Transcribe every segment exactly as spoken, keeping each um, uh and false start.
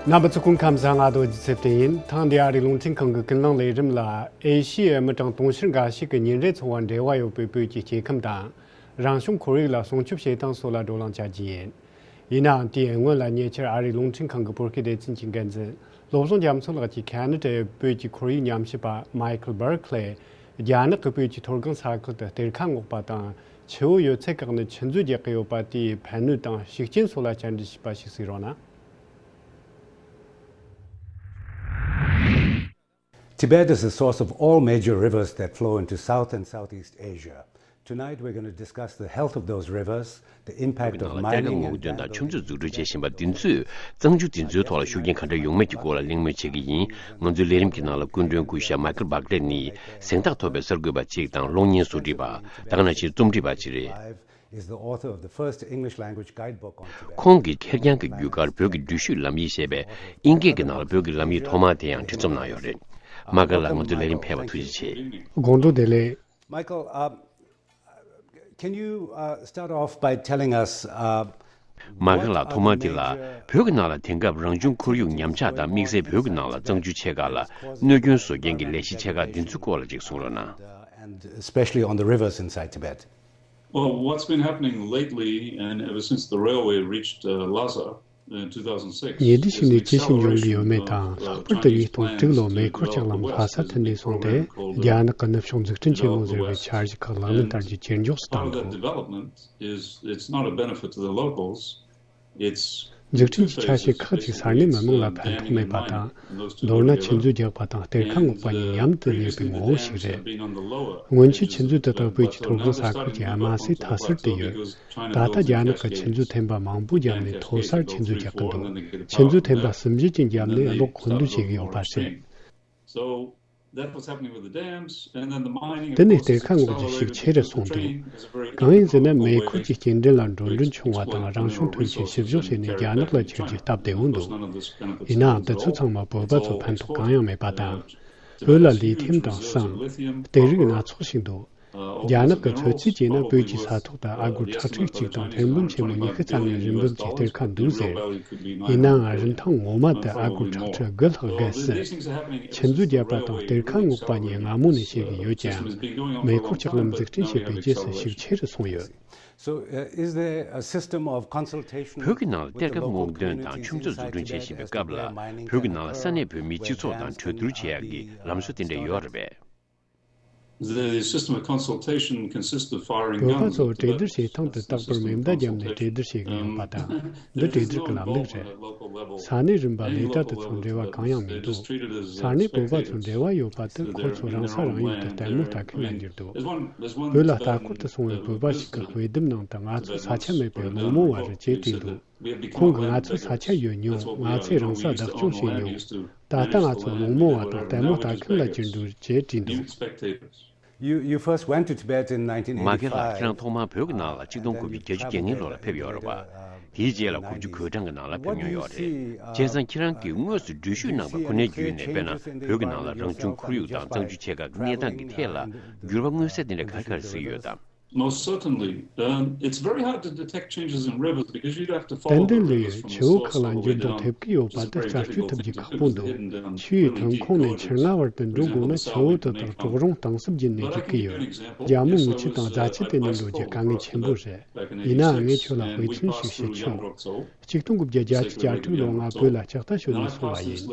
རྣམ་པ་ཚོ་སྐུ་ཁམས་བཟང་། ང་རྡོ་རྗེ་ཚེ་བརྟན་ཡིན། ཐེངས་འདིའི་ཨ་རིའི་རླུང་འཕྲིན་ཁང་གི་ཀུན་གླེང་ལས་རིམ་ལ། ཨེ་ཤི་ཡའི་མི་གྲངས་དུང་ཕྱུར་འགའ་ཞིག་གི་ཉིན་རེའི་འཚོ་བ་འབྲེལ་བ་ཡོད་པའི་བོད་ཀྱི་སྐྱེ་ཁམས་དང་། རང་བྱུང་ཁོར་ཡུག་ལ་སྲུང་སྐྱོབ་བྱེད་སྟངས་སོགས་ལ་བགྲོ་གླེང་བྱ་རྒྱུ་ཡིན། ཡིན་ནའང་དེའི་སྔོན་ལ། ཉེ་ཆར་ཨ་རིའི་རླུང་འཕྲིན་ཁང་གི་བོད་སྐད་སྡེ་ཚན་གྱི་འགན་འཛིན་བློ་བཟང་རྒྱ་མཚོ་ལགས་ཀྱིས་ཁ་ན་ཌའི་བོད་ཀྱི་ཁོར་ཡུག་ཉམས་ཞིབ་པ་མའི་ཁལ་བར་ཁི་ལེ། རྒྱ་ནག་གི་བོད་ཀྱི་མཐོ་སྒང་ས་ཁུལ་དུ་གཏེར་ཁ་སྔོག་པ་དང་། ཆུ་བོ་ཡོད་ཚད་བཀག་ནས་ཆུ་མཛོད་རྒྱག་གི་ཡོད་པ་དེའི་ཕན་གནོད་དང་ཤུགས་རྐྱེན་སོགས་ལ་བཅར་འདྲི་བྱས་པ་ཞིག་གཟིགས་རོགས་གནང་། Tibet is the source of all major rivers that flow into South and Southeast Asia. Tonight, we're going to discuss the health of those rivers, the impact of mining and gathering. བོད་ཀྱི་ནང་ལ་གཏེར་ཁ་སྔོག་འདོན་དང་ཆུ་མཛོད་འཛུགས་སྐྲུན་བྱེད་བཞིན་པ་འདི་ཚོས་གཙང་ཆུ་འདི་ཚོའི་ཐོག་ལ་ཤུགས་རྐྱེན་ག་འདྲ་ཡོང་མིན་གྱི་སྐོར་ལ་གླེང་མོལ་བྱེད་ཀྱི་ཡིན། ང་ཚོའི་ལས་རིམ་གྱི་ནང་ལ་སྐུ་མགྲོན་སྐུ་ཞབས་མའི་ཁལ་བར་ཁི་ལེ་ནི་གཟེངས་རྟགས་ཐོབ་པའི་གསར་འགོད་པ་གཅིག་དང་གློག་བརྙན་བཟོ་སྒྲིག་པ། ད་ག་ནང་བཞིན་རྩོམ་སྒྲིག་པ་གཅིག་རེད། Is the author of the first English language guidebook on Tibet. ཁོང་གིས་ཁེར་རྐྱང་གི་རྒྱུད་སྐར་བོད་ཀྱི་འགྲུལ་བཞུད་ལམ་ཡིག་ཞེས་པའི་དབྱིན་སྐད་ཀྱི་ནང་ལ་བོད་ཀྱི་ལམ་ཡིག་ཐོག་མ་དེ་ཡང་འབྲི་རྩོམ་གནང་ཡོད་རེད། མའི་ཁལ་ལགས། ང་ཚོའི་ལས་རིམ་ཕེབས་པར་ཐུགས་རྗེ་ཆེ། དགོང་དྲོ་བདེ་ལེགས། Michael, uh, can you, uh, start off by telling us, uh, མའི་ཁལ་ལགས། ཐོག་མར་དེ་ལ་བོད་ཀྱི་ནང་ལ་དེང་སྐབས་རང་བྱུང་ཁོར་ཡུག་ཉམས་ཆག་དང་། དམིགས་བསལ་བོད་ཀྱི་ནང་ལ་གཙང་ཆུ་ཆེ་ཁག་ལ་གནོད་སྐྱོན་བཟོ་མཁན་གྱི་ལས་གཞི་ཆེ་ཁག་འདི་ཚོའི་སྐོར་ལ་ཅིག་གསུང་རོགས་གནང་། And especially on the rivers inside Tibet. Well, what's been happening lately, and ever since the railway reached, uh, Lhasa, ཉེ་དུས་ཤིག་ནས་ཇི་ཞིག་འབྱུང་གི་ཡོད་མེད་དང་། ལྷག་པར་དུ་ཉིས་སྟོང་དྲུག་ལོར་མེ་འཁོར་ལྕགས་ལམ་ལྷ་ས་མཐུད་ནས་སོང་སྟེ། རྒྱ་ནག་གི་ནུབ་ཕྱོགས་འཛུགས་སྐྲུན་ཆེན་མོ་ཟེར་བའི་འཆར་གཞི་ཁག་ལག་ལེན་བསྟར་རྒྱུ་ཇེ་མགྱོགས་སུ་བཏང་འདུག། འཛུགས་སྐྲུན་གྱི་འཆར་གཞི་ཁག་ཅིག་ས་གནས་མི་མང་ལ་ཕན་ཐོགས་མེད་པ་དང་། མདོར་ན་ཆུ་མཛོད་རྒྱག་པ་དང་གཏེར་ཁ་སྔོག་པ་གཉིས་མཉམ་དུ་གནས་པའི་ངོ་བོ་ཞིག་རེད། སྔོན་ཆད་ཆུ་མཛོད་དེ་དག་བོད་ཀྱི་མཐོ་སྒང་ས་ཁུལ་གྱི་དམའ་སའི་མཐའ་སར་དུ་ཡོད། ད་ལྟ་རྒྱ་ནག་གིས་ཆུ་མཛོད་ཐེམ་པ་མང་པོ་བརྒྱབ་ནས་མཐོ་སར་ཆུ་མཛོད་རྒྱག་གི་འདུག། ཆུ་མཛོད་ཐེམ་པ་སུམ་བརྒྱ་ཅན་བརྒྱབ་ནས་གློག་མཁོ་འདོན་བྱེད་ཀྱི་ཡོད་པ་རེད། དེ་ནས་གཏེར་ཁ་སྔོག་རྒྱུ་ཤུགས་ཆེ་རུ་སོང་འདུག། གང་ཡིན་ཟེར་ན། མེ་འཁོར་གྱི་སྐྱེལ་འདྲེན་ལ་འགྲོ་གྲོན་ཆུང་བ་དང་། རང་བྱུང་མཐུན་རྐྱེན་ཞིབ་འཇུག་བྱས་ནས་རྒྱ་ནག་ལ་ཁྱེར་རྒྱུའི་སྟབས་བདེ་བོ་འདུག། ཡིན་ནའང་འདི་ཚོ་ཚང་མ་བོད་པ་ཚོ་ཕན་ཐོགས་གང་ཡང་མེད་པ་དང་། བོད་ལ་ལི་ཐིམ་དང་ཟངས། གཏེར་རིགས་སྣ་ཚོགས་ཤིག་འདུག། རྒྱ་ནག་གི་ཚོད་རྩིས་བྱས་ན། བོད་ཀྱི་ས་ཐོག་ཏུ་ཨ་སྒོར་ཁྲག་ཁྲིག་གཅིག་དང་ཐེར་འབུམ་ཆེན་མོ་ཉི་ཤུ་རྩ་ལྔའི་རིན་འབབ་ཀྱི་གཏེར་ཁ་འདུག་ཟེར། ཡིན་ནའང་རིན་ཐང་ངོ་མ་དེ་ཨ་སྒོར་ཁྲག་ཁྲིག་དགུ་ལྷག་བརྒལ་སྲིད། ཆུ་མཛོད་བརྒྱབ་པ་དང་གཏེར་ཁ་སྔོག་པ་གཉིས་སྔ་མོ་ནས་བྱེད་ཀྱི་ཡོད་ཀྱང་། མེ་འཁོར་ལྕགས་ལམ་འཛུགས་སྐྲུན་བྱས་པའི་རྗེས་སུ་ཤུགས་ཆེ་རུ་སོང་ཡོད། So, uh, is there a system of consultation with the local communities inside Tibet as to where mining can occur? བོད་ཀྱི་ནང་ལ་གཏེར་ཁ་སྔོག་འདོན་དང་ཆུ་མཛོད་འཛུགས་སྐྲུན་བྱེད་བཞིན་པའི་སྐབས་ལ། བོད་ཀྱི་ནང་ལ་ས་གནས་བོད་མིའི་སྤྱི་ཚོགས་དང་གྲོས་བསྡུར་བྱེད་ཡག་གི་ལམ་སྲོལ་དེ་འདྲ་ཡོད་རེད་པས། The system of consultation consists of firing guns. བོད་པ་ཚོ་གྲོས་བསྡུར་བྱེད་སྟངས་དེ་རྟག་པར་མེ་མདའ་བརྒྱབ་ནས་གྲོས་བསྡུར་བྱེད་ཀྱི་ཡོད་པ་དང་། འདི་གྲོས་བསྡུར་གྱི་ལམ་ལུགས་རེད། ས་གནས་རིམ་པ་ལས་གྲྭ་དེ་ཚོ་འབྲེལ་བ་གང་ཡང་མི་འདུག། ས་གནས་བོད་པ་ཚོ་འབྲེལ་བ་ཡོད་པ་དེ་ཁོ་ཚོ་རང་ས་རང་ཡུལ་དུ་ལྟད་མོ་ལྟ་མཁན་ལ་འགྱུར་འདུག། བོད་ལ་ལྟ་སྐོར་དུ་སོང་བའི་བོད་པ་ཞིག་གི་དཔེ་དེབ་ནང་དུ། ང་ཚོ་ས་ཆ་མེད་པའི་གླེང་མོལ་བ་རེད་ཅེས་བྲིས་འདུག། ཁོང་གིས་ང་ཚོ་ས་ཆ་ཡོད་མྱོང་། ང་ཚོས་རང་ས་བདག་སྐྱོང་བྱས་མྱོང་། ད་ལྟ་ང་ཚོ་གླེང་མོལ་བ་དང་ལྟད་མོ་ལྟ་མཁན་ལ་གྱུར་འདུག་ཅེས་བྲིས་འདུག། You, you first went to Tibet in nineteen eighty-five. མའི་ཁལ་ལགས། ཁྱེད་རང་ཐོག་མར་བོད་ཀྱི་ནང་ལ་ཆིག་སྟོང་དགུ་བརྒྱ་བརྒྱད་ཅུ་གྱ་ལྔའི་ལོ་ལ་ཕེབས་ཡོད་རེད་པ། དེའི་རྗེས་ལ་དགུ་བཅུ་གོ་གྲངས་ཀྱི་ནང་ལ་ཕེབས་མྱོང་ཡོད་རེད། བྱས་ཙང་ཁྱེད་རང་གིས་དངོས་སུ་འགྲུལ་བཞུད་གནང་བ་ཁོ་ནའི་བརྒྱུད་ནས། དཔེར་ན། བོད་ཀྱི་ནང་ལ་རང་བྱུང་ཁོར་ཡུག་དང་གཙང་ཆུ་ཆེ་ཁག་གི་གནས་སྟངས་ཀྱི་ཐད་ལ་འགྱུར་བ་མངོན་གསལ་དེ་འདྲ་ག་རེ་ག་རེ་གཟིགས་ཡོད་དམ། Most certainly, um, it's very hard to detect changes in rivers because you'd have to follow the rivers from the source all the way down. ཏན་ཏན་རེད། ཆུ་བོ་ཁག་ལ་འགྱུར་ལྡོག་ཐེབས་ཀྱི་ཡོད་པ་དེ་བསྐྱར་བཅོས་ཐུབ་རྒྱུ་ཁག་པོ་འདུག། ཆུ་ཡི་ཐོན་ཁུངས་ནས་ཆུ་རྔ་བར་དུ་འགྲོ་དགོས་ན། ཆུ་བོ་དེ་དག་གྲོག་རོང་གཏིང་ཟབ་བརྒྱུད་ནས་རྒྱུག་གི་ཡོད། རྒྱ་མོ་ངུ་ཆུ་དང་རྫ་ཆུ་དེ་ནས་འགྲོ་རྒྱུ་དཀའ་ངལ་ཆེན་པོ་རེད། ཡིན་ནའང་ངས་ཁྱོད་ལ་དཔེ་མཚོན་ཞིག་བཤད་ཆོག། ཆིག་སྟོང་དགུ་བརྒྱ་བརྒྱད་ཅུ་གྱ་དྲུག་ལོར་ང་བོད་ལ་ལྕགས་རྟ་ཞོན་ནས་སོང་བ་ཡིན།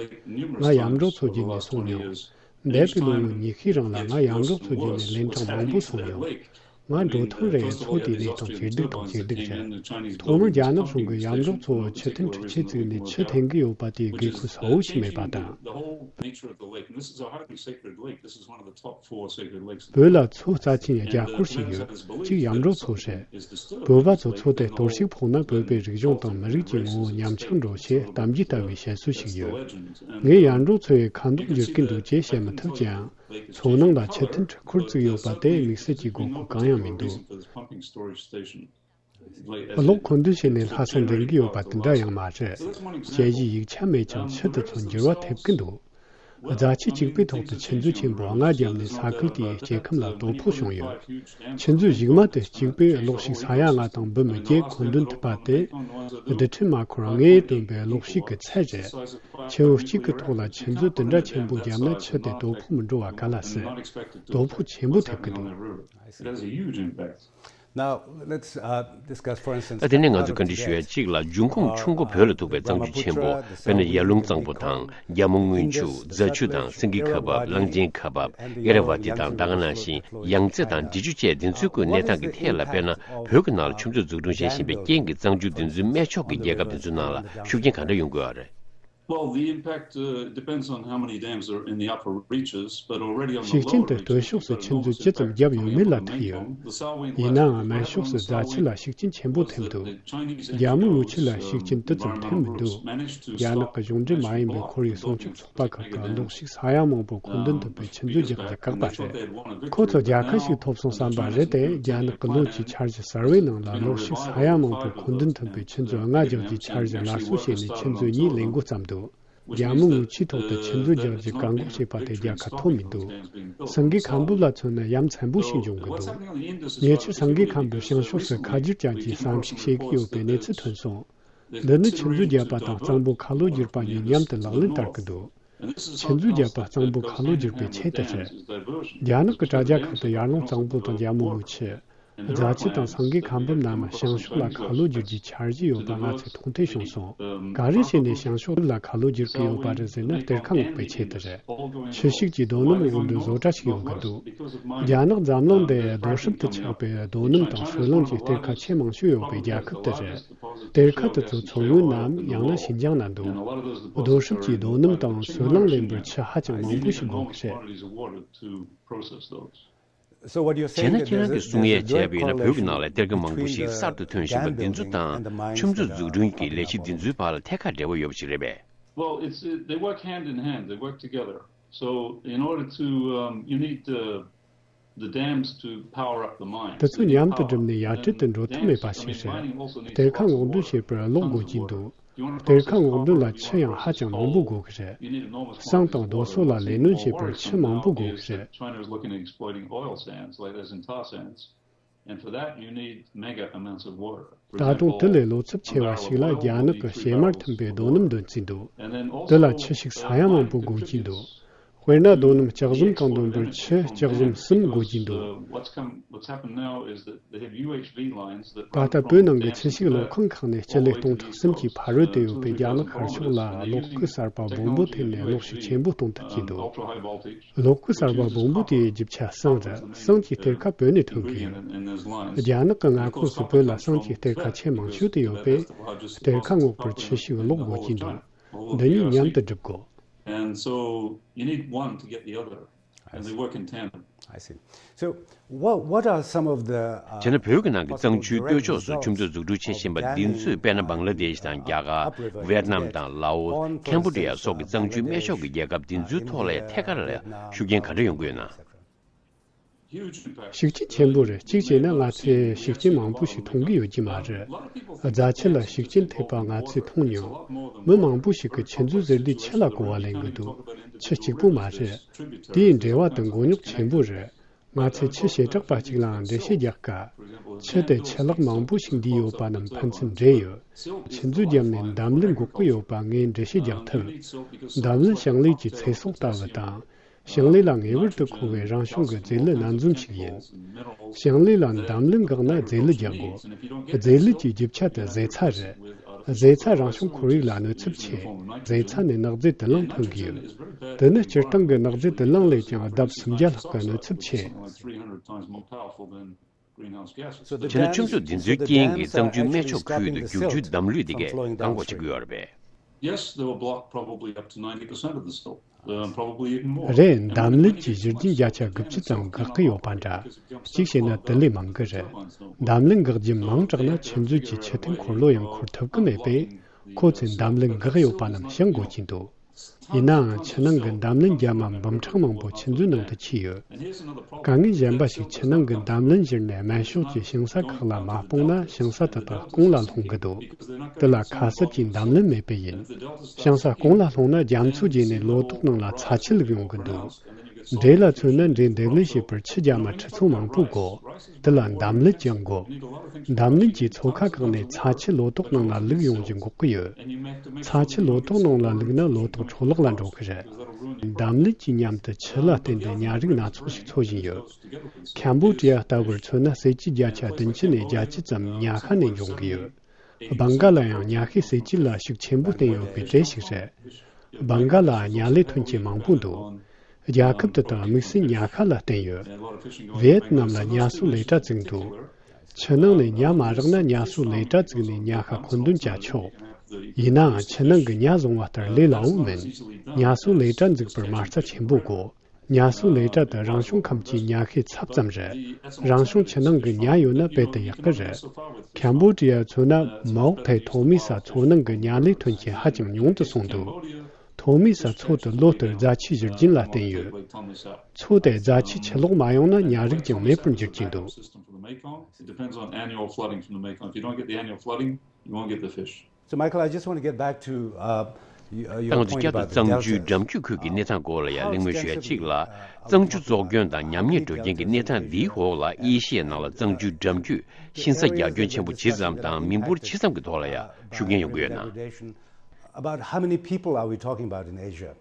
ང་ཡམ་རོག་མཚོ་བརྒྱུད་ནས་སོང་མྱོང་། འདས་པའི་ལོ་ངོ་ཉི་ཤུའི་རིང་ལ་ང་ཡམ་རོག་མཚོ་བརྒྱུད་ནས་གླིང་ཕྲན་མང་པོ་སོང་མྱོང་། ང་འགྲོ་ཐེངས་རེར་མཚོ་དེའི་གནས་སྟངས་ཇེ་སྡུག་དང་ཇེ་སྡུག་བྱས། ཐོག་མར་རྒྱ་ནག་གཞུང་གིས་ཡམ་རོག་མཚོ་བོ་ཆུ་འཐེན་འཕྲུལ་ཆས་བཙུགས་ནས་ཆུ་འཐེན་གྱི་ཡོད་པ་དེའི་དགོས་མཁོ་གསལ་བོ་ཞིག་མེད་པ་དང་། བོད་ལ་མཚོ་རྩ་ཆེན་བརྒྱད་སྐོར་ཞིག་ཡོད། གཅིག་ཡམ་རོག་མཚོ་རེད། བོད་པ་ཚོ་མཚོ་དེར་གཏོར་བཤིག་ཕོག་ན་བོད་པའི་རིག་གཞུང་དང་མི་རིགས་ཀྱི་ངོ་བོ་ཉམས་ཆག་འགྲོ་ཞེས་གཏམ་རྒྱུད་ལྟ་བུའི་བཤད་སྲོལ་ཞིག་ཡོད། ངས་ཡར་འབྲོག་མཚོ་ཡི་ཁ་མདོག་འགྱུར་གྱི་འདུག་ཅེས་བཤད་མི་ཐུབ་ཀྱང་། མཚོ་ནང་ལ་ཆུ་འཐེན་འཕྲུལ་འཁོར་བཙུགས་ཡོད་པ་དེ་དམིགས་བསལ་གྱི་དགོས་མཁོ་གང་ཡང་མི་འདུག། གློག་མཁོ་འདོན་བྱས་ནས་ལྷ་ས་འདྲེན་གྱི་ཡོད་པ་དེ་འདྲ་ཡང་མ་རེད། དཔྱད་གཞིའི་ཡིག་ཆ་མེད་ཀྱང་ཆུ་དེ་ཚོ་འགྱུར་བ་ཐེབས་ཀྱི་འདུག། རྫ་ཆུ་གཅིག་པུའི་ཐོག་ཏུ་ཆུ་མཛོད་ཆེན་པོ་ལྔ་བརྒྱབ་ནས་ས་ཁུལ་དེའི་སྐྱེ་ཁམས་ལ་དོ་ཕོག་བྱུང་ཡོད། ཆུ་མཛོད་གཞུག་མ་དེ་གཅིག་པུས་གློག་ཤུགས་ས་ཡ་ལྔ་དང་འབུམ་བརྒྱད་མཁོ་འདོན་ཐུབ་པ་དེ། རྡུལ་ཕྲན་མ་འཁོར་ལྔས་བཏོན་པའི་གློག་ཤུགས་ཀྱི་ཚད་རེད། ཆུ་བོ་གཅིག་གི་ཐོག་ལ་ཆུ་མཛོད་དེ་འདྲ་ཆེན་པོ་བརྒྱབ་ན་ཆུ་དེ་དོ་ཕོག་མི་འགྲོ་བ་ག་ལ་སྲིད། དོ་ཕོག་ཆེན་པོ་ཐེབས་ཀྱི་འདུག It has a huge impact. Now, let's, uh, discuss, for instance, ད་དེ་ནས་ང་ཚོས་བཀའ་འདྲི་ཞུ་ཡ་གཅིག་ལ། འབྱུང་ཁུངས་ཆུ་མགོ་བོད་ལ་ཐུག་པའི་གཙང་ཆུ་ཆེན་པོ། དཔེར་ན་ཡར་ཀླུང་གཙང་པོ་དང་རྒྱ་མོ་རྔུལ་ཆུ། རྫ་ཆུ་དང་སེང་གེ་ཁ་འབབ། གླང་ཆེན་ཁ་འབབ། ཨེ་ར་ཝ་ཏི་དང་ད་ག་ནང་བཞིན་ཡང་རྩེ་དང་འབྲི་ཆུ་བཅས་འདི་ཚོའི་སྐོར་གནས་སྟངས་ཀྱི་ཐད་ལ། དཔེར་ན་བོད་ཀྱི་ནང་ལ་ཆུ་མཛོད་འཛུགས་སྐྲུན་བྱེད་བཞིན་པའི་རྐྱེན་གྱིས་གཙང་ཆུ་འདི་ཚོའི་སྨད་ཕྱོགས་ཀྱི་རྒྱལ་ཁབ་འདི་ཚོའི་ནང་ལ་ཤུགས་རྐྱེན་ག་འདྲ་ཡོང་དགོས་པ་རེད། Well, the impact, uh, depends on how many dams are in the upper reaches, but already on the ཤུགས་རྐྱེན་lower དེ་སྟོད་ཕྱོགས་སུ་ཆུ་མཛོད་ཅི་ཙམ་བརྒྱབ་ཡོད་མེད་ལ་ཐུག་ཡོད། ཡིན་ནའང་སྨད་ཕྱོགས་སུ་རྫ་ཆུ་ལ་ཤུགས་རྐྱེན་ཆེན་པོ་ཐེབས་འདུག་རྒྱ་མོ་རྔུལ་ཆུ་ལ་ཤུགས་རྐྱེན་དེ་ཙམ་ཐེབས་མི་འདུག་རྒྱ་ནག་གི་གཞུང་འབྲེལ་མ་ཡིན་པའི་ཁོར་ཡུག་སྲུང་སྐྱོབ་ཚོགས་པ་ཁག་གིས་གློག་ཤུགས་ས་ཡ་མང་པོ་མཁོ་འདོན་ཐུབ་པའི་ཆུ་མཛོད་རྒྱག་རྒྱུ་བཀག་པ་རེད། ཁོ་ཚོ་རྒྱལ་ཁ་ཞིག་ཐོབ་སོང་བསམ་པ་རེད་དེ། རྒྱ་ནག་གི་ལོ་གཅིག་འཆར་གཞི་གསར་བའི་ནང་ལ་གློག་ཤུགས་ས་ཡ་མང་པོ་མཁོ་འདོན་ཐུབ་པའི་ཆུ་མཛོད་ལྔ་རྒྱག་རྒྱུའི་འཆར་གཞི་སླར་གསོ་བྱས་ནས་ཆུ་མཛོད་གཉིས་ལས་འགོ་བརྩམས་འདུག་རྒྱ་མོ་རྔུལ་ཆུའི་ཐོག་ཏུ་ཆུ་མཛོད་རྒྱག་རྒྱུ་བཀག་འགོག་བྱས་པ་དེ་རྒྱལ་ཁ་ཐོབ་མི་འདུག་སེང་གེ་ཁ་འབབ་ལ་མཚོན་ན་ཡ་མཚན་པོ་ཞིག་འབྱུང་གི་འདུག་ཉེ་ཆར་སེང་གེ་ཁ་འབབ་བྱང་ཕྱོགས་སུ་ཁ་བསྒྱུར་ཅན་གྱི་བསམ་གཞིག་བྱེད་ཀྱི་ཡོད་པའི་གནས་ཚུལ་ཐོན་སོང་། འདི་ནི་ཆུ་མཛོད་བརྒྱབ་པ་དང་གཙང་པོ་ཁ་ལོ་བསྒྱུར་པ་གཉིས་མཉམ་དུ་ལག་ལེན་བསྟར་གྱི་འདུག་ཆུ་མཛོད་བརྒྱབ་པ་གཙང་པོ་ཁ་ལོ་བསྒྱུར་པའི་ཆེད་དུ་རེད། རྒྱ་ནག་གི་དྲ་རྒྱ་ཁག་ཏུ་ཡར་ཀླུང་གཙང་པོ་དང་རྒྱ་མོ་རྔུལ་ཆུ། རྫ་ཆུ་དང་སེང་གེ་ཁ་འབབ་རྣམས་བྱང་ཕྱོགས་ལ་ཁ་ལོ་བསྒྱུར་རྒྱུའི་འཆར་གཞི་ཡོད་པ་ང་ཚོས་མཐོང་ཐོས་བྱུང་སོང་། ག་རེ་བྱས་ནས་བྱང་ཕྱོགས་ལ་ཁ་ལོ་བསྒྱུར་གྱི་ཡོད་པ་རེད་ཟེར་ན། གཏེར་ཁ་སྔོག་པའི་ཆེད་དུ་རེད། ཆུ་ཤུགས་ཀྱི་རྡོ་སྣུམ་འོག་འདྲེན་བཟོ་གྲྭ་ཞིག་ཡོང་གི་འདུག་རྒྱ་ནག་འཛམ་གླིང་འདིར་རྡོ་སྲུབས་དུ་ཆགས་པའི་རྡོ་སྣུམ་དང་སོལ་རླངས་ཀྱི་གཏེར་ཁ་ཆེས་མང་ཤོས་ཡོད་པའི་རྒྱལ་ཁབ་དེ་རེད། གཏེར་ཁ་དེ་ཚོ་མཚོ་སྔོན་ནམ་ཡང་ན་ཤིན་ཅང་ན་འདུག་རྡོ་སྲུབས་ཀྱི་རྡོ་སྣུམ་དང་སོལ་རླངས་ལེན་པར་ཆུ་ཧ་ཅང་མང་པོ་ཞིག་དགོས་ཀྱི་རེད། So what you're བྱས་ན། saying is ཁྱེད་རང་གིས་གསུང་ཡས་བྱས་པ་ཡིན་ན། བོད་ཀྱི་ནང་ལ་གཏེར་ཁ་མང་པོ་ཞིག་གསར་དུ་ཐོན་བཞིན་པ་འདི་ཚོ་དང་ཆུ་མཛོད་འཛུགས་སྐྲུན་གྱི་ལས་གཞི་འདི་ཚོའི་བར་ལ་ཐད་ཀར་འབྲེལ་བ་ཡོད་པ་ཞིག་རེད་པས། Well, it's, uh, they work hand in hand. They work together. So in order to, um, you need the, the dams to power up the mines. དེ་ཚོ་མཉམ་དུ་བསྒྲིམས་ནས་ཡར་འཕྲུལ་དུ་འགྲོ་ཐབས་མེད་པ་ཞིག་རེད། གཏེར་ཁ་སྔོག་འདོན་བྱེད་པར་གློག་དགོས་ཀྱི་འདུག་གཏེར་ཁ་སྔོག་འདོན་ལ་ཆུ་ཡང་ཧ་ཅང་མང་པོ་དགོས་ཀྱི་རེད། ཟངས་དང་རྡོ་སོལ་ལ་ལས་སྣོན་བྱེད་པར་ཆུ་མང་པོ་དགོས་ཀྱི་རེད། China is looking at exploiting oil sands, like, as in tar sands. And for that, you need mega amounts of water. ད་དུང་དེ་ལས་བློ་འཚབ་ཆེ་བ་ཞིག་ལ་རྒྱ་ནག་གི་བྱེ་མར་ཐིམ་པའི་རྡོ་སྣུམ་འདོན་རྩིས་འདུག་དེ་ལ་ཆུ་ཤུགས་ས་ཡ་མང་པོ་དགོས་ཀྱི་འདུག་དཔེར་ན། རྡོ་སྣུམ་ལྕགས་ཟམ་གང་འདོན་པར་ཆུ་ལྕགས་ཟམ་གསུམ་དགོས་ཀྱི་འདུག They have U H V lines that ད་ལྟ་བོད་ནང་གི་ཆུ་ཤུགས་གློག་ཁང་ཁག་ནས་སྤྱི་ལེ་སྟོང་ཕྲག་གསུམ་གྱིས་ཕ་རོལ་ཏུ་ཡོད་པའི་རྒྱ་ནག་ཤར་ཕྱོགས་ལ་གློག་སྐུད་གསར་པ་སྦོམ་པོ་འཐེན་ནས་གློག་ཤུགས་ཆེན་པོ་གཏོང་ཐུབ་ཀྱི་འདུག་གློག་སྐུད་གསར་པ་སྦོམ་པོ་དེའི་རྒྱུ་ཆ་ཟངས་རེད། ཟངས་ཀྱི་གཏེར་ཁ་བོད་ནས་ཐོན་གྱི་ཡོད། རྒྱ་ནག་གི་མངའ་ཁོངས་སུ་བོད་ལ་ཟངས་ཀྱི་གཏེར་ཁ་ཆེས་མང་ཤོས་དེ་ཡོད་པས། གཏེར་ཁ་སྔོག་པར་ཆུ་ཤུགས་གློག་དགོས་ཀྱི་འདུག་འདི་གཉིས་མཉམ་དུ་སྒྲུབ་དགོས། And so you need one to get the other. And they work in tandem. I see. So what, what are some of the, uh, བྱས་ན་བོད་ཀྱི་ནང་གི་གཙང་ཆུའི་སྟོད་ཕྱོགས་སུ་ཆུ་མཛོད་འཛུགས་སྐྲུན་བྱེད་བཞིན་པ་འདི་ཚོས། དཔེར་ན་བང་ལ་དེཤ་དང་རྒྱ་གར། ཝེད་ནམ་དང་ལའོ། ཁེམ་བྷོ་ཌི་ཡ་སོགས་ཀྱི་གཙང་ཆུའི་སྨད་ཕྱོགས་ཀྱི་རྒྱལ་ཁབ་འདི་ཚོའི་ཐོག་ལ་ཐད་ཀར་ལ་ཤུགས་རྐྱེན་ག་འདྲ་ཡོང་གི་ཡོད་ན། ཤུགས་རྐྱེན་ཆེན་པོ་རེད། གཅིག་བྱས་ན་ང་ཚོས་ཤུགས་རྐྱེན་མང་པོ་ཞིག་མཐོང་གི་ཡོད་ཀྱི་མ་རེད། རྫ་ཆུ་ལ་ཤུགས་རྐྱེན་ཐེབས་པ་ང་ཚོས་མཐོང་མྱོང་། མི་མང་པོ་ཞིག་གིས་ཆུ་མཛོད་ཟེར་དུས་ཆུ་ལ་གོ་བ་ལེན་གི་འདུག་ཆུ་གཅིག་པུ་མ་རེད། དེའི་འབྲེལ་བ་དེ་མགོ་རྙོག་ཆེན་པོ་རེད། ང་ཚོས་ཆུ་བྱེ་བྲག་པ་གཅིག་ལའང་འགྲེལ་བཤད་རྒྱག་དཀའ། ཆུ་དེ་ཆུ་ལྷག་མང་པོ་ཞིག་འདུས་ཡོད་པ་རྣམས་ཕན་ཚུན་འདྲེས་ཡོད། ཆུ་མཛོད་བརྒྱབ་ནས་འདམ་ལུད་འགོག་གི་ཡོད་པ་ངས་འགྲེལ་བཤད་རྒྱག་ཐུབ། འདམ་ལུད་ཞིང་ལས་ཀྱི་ཚེ་སྲོག་ལྟ་བུ་དང་། ཞིང་ལས་ལ་ངེས་པར་དུ་མཁོ་བའི་རང་བྱུང་གི་རྫས་ལུད་སྣ་འཛོམས་ཤིག་ཡིན། ཞིང་ལས་ལ་འདམ་ལུད་འགག་ན་རྫས་ལུད་རྒྱག་དགོས། རྫས་ལུད་ཀྱི་རྒྱུ་ཆ་དེ་ཟོས་ཚྭ་རེད། ཟོས་ཚྭ་རང་བྱུང་ཁོར་ཡུག་ལ་གནོད་ཚབས་ཆེ། ཟོས་ཚྭ་ནས་ནག་རྫས་དུག་རླངས་ཐོན་གྱི་ཡོད། དེ་ནི་སྤྱིར་བཏང་གི་ནག་རྫས་དུག་རླངས་ལས་ཀྱང་ལྡབ་སུམ་བརྒྱ་ལྷག་གི་གནོད་ཚབས་ཆེ། བྱས་ན་ཆུ་མཛོད་འདི་ཚོའི་རྐྱེན་གྱིས་གཙང་ཆུའི་སྨད་ཕྱོགས་ཁུལ་དུ་རྒྱུག་ཆུའི་འདམ་ལུད་དེ་གས་བཀག་འགོག་བྱེད་ཀྱི་ཡོད་རེད་པས། Yes, they will block probably up to ninety percent of the silt. Um, probably even more. རེད། འདམ་ལུད་ཀྱི་བཞུར་རྒྱུན་བརྒྱ་ཆ་དགུ་བཅུ་ཙམ་འགག་གི་ཡོད་པ་འདྲ། གཅིག་བྱས་ན་དེ་ལས་མང་གི་རེད། འདམ་ལུད་འགག་རྒྱུ་མང་དྲགས་ན་ཆུ་མཛོད་ཀྱི་ཆུ་ཐིགས་འཁོར་ལོ་ཡང་འཁོར་ཐུབ་ཀྱི་མེད་པས། ཁོ་ཚོས་འདམ་ལུད་འགག་ཡོད་པ་རྣམས་བཤང་དགོས་ཀྱི་འདུག་ཡིན་ནའང་ཕྱི་ནང་གི་འདམ་ལན་རྒྱ་མ་འབུམ་ཕྲག་མང་པོ་ཆུ་མཛོད་ནང་དུ་འཁྱིལ་ཡོད། དཀའ་ངལ་གཞན་པ་ཞིག་ཕྱི་ནང་གི་འདམ་ལན་བཞུར་ནས་སྨན་ཤོག་གི་ཞིང་ས་ཁག་ལ་མ་སྤུངས་ན་ཞིང་ས་དེ་དག་གོང་ལ་ལྷུང་གི་འདུག་དེ་ལ་ཁ་གསབ་ཀྱི་འདམ་ལན་མེད་པས་ཡིན། ཞིང་ས་གོང་ལ་ལྷུང་ན་རྒྱ་མཚོ་བརྒྱུད་ནས་ལོ་ཏོག་ནང་ལ་ཚྭ་ཆུ་བླུགས་ཡོང་གི་འདུག་འབྲས་ལ་མཚོན་ན་འབྲས་འདེབས་ལས་བྱེད་པར་ཆུ་རྒྱ་མ་ཁྲི་ཚོ་མང་པོ་དགོས། དེ་ལ་འདམ་ལན་ཀྱང་དགོས། འདམ་ལན་གྱིས་མཚོ་ཁ་བཀག་ནས་ཚྭ་ཆུ་ལོ་ཏོག་ནང་ལ་བླུགས་ཡོང་རྒྱུ་འགོག་གི་ཡོད། ཚྭ་ཆུ་ལོ་ཏོག་ནང་ལ་བླུགས་ན་ལོ་ཏོག་འཕྲོ་བརླག་ལ་འགྲོ་གི་རེད། འདམ་ལན་གྱི་མཉམ་དུ་ཆུ་ལ་བརྟེན་ཏེ་ཉ་རིགས་སྣ་ཚོགས་ཤིག་འཚོ་བཞིན་ཡོད། ཁམ་བོ་ཌི་ཡ་ལྟ་བུར་མཚོན་ན་ཟས་ཀྱི་བརྒྱ་ཆ་བདུན་ཅུ་ནས་བརྒྱད་ཅུ་ཙམ་ཉ་ཤ་ནས་འབྱུང་གི་ཡོད། སྦང་ག་ལ་ཡང་ཉ་ཤས་ཟས་བཅུད་ལ་ཤུགས་ཆེན་པོ་བརྟེན་ཡོད་པའི་གྲས་ཤིག་རེད། སྦང་ག་ལ་ཉ་ལས་ཐོན་སྐྱེད་མང་པོ་འདུག་རྒྱལ་ཁབ་དེ་དག་དམིགས་བསལ་ཉ་ཤ་ལ་བརྟེན་ཡོད། ཝི་ཡེད་ནམ་ལ་ཉ་གསོ་ལས་གྲྭ་བཙུགས་འདུག་ཆུ་ནང་ནས་ཉ་མ་རག་ན་ཉ་གསོ་ལས་གྲྭ་བཙུགས་ནས་ཉ་ཤ་མཁོ་འདོན་བྱ་ཆོག་ཡིན་ནའང་ཆུ་ནང་གི་ཉ་བཟུང་བ་ལྟར་ལས་སླ་བོ་མིན། ཉ་གསོ་ལས་གྲྭ་འཛུགས་པར་མ་རྩ་ཆེན་པོ་དགོས། ཉ་གསོ་ལས་གྲྭ་དེ་རང་བྱུང་ཁམས་ཀྱི་ཉ་ཤས་ཚབ་ཙམ་རེད། རང་བྱུང་ཆུ་ནང་གི་ཉ་ཡོད་ན་དཔེ་དེ་ཡག་གི་རེད། ཁམ་བོ་ཌི་ཡར་མཚོན་ན་མའོ་ཐའི་ཐོག་མའི་ས་མཚོ་ནང་གི་ཉ་ལས་ཐོན་སྐྱེད་ཧ་ཅང་ཉུང་དུ་སོང་འདུག་ཐོག་མའི་ས་མཚོ་དེ་ལོ་ལྟར་རྫ་ཆུའི་བཞུར་རྒྱུན་ལ་བརྟེན་ཡོད། མཚོ་དེ་རྫ་ཆུའི་ཆུ་ལོག་མ་ཡོང་ན་ཉ་རིགས་ཀྱང་མེད་པར་འགྱུར་གྱི་འདུག It depends on annual flooding from the Mekong. If you don't get the annual flooding, you won't get the fish. So, Michael, I just want to get back to uh, y- uh, your ཏང་ཙུའུ་point བསྐྱར་དུ་about གཙང་ཆུའི་Delta. འགྲམ་རྒྱུད་ཁུལ་གྱི་གནས་སྟངས་སྐོར་ལ་ཡང་གླེང་མོལ་ཞུ་ཡ་གཅིག་ལ། གཙང་ཆུ་བཙོག་སྐྱོན་དང་ཉམས་ཉེས་འགྲོ་རྐྱེན་གྱི་གནས་སྟངས་འདིའི་འོག་ལ་ཨེ་ཤི་ཡའི་ནང་ལ་གཙང་ཆུའི་འགྲམ་རྒྱུད་ཤིང་ས་རྒྱ་ཁྱོན་ཆེན་པོ་ཇི་ཙམ་དང་མི་འབོར་ཇི་ཙམ་གྱི་ཐོག་ལ་ཡང་ཤུགས་རྐྱེན་ཡོང་གི་ཡོད་ན། About how many people are we talking about in Asia?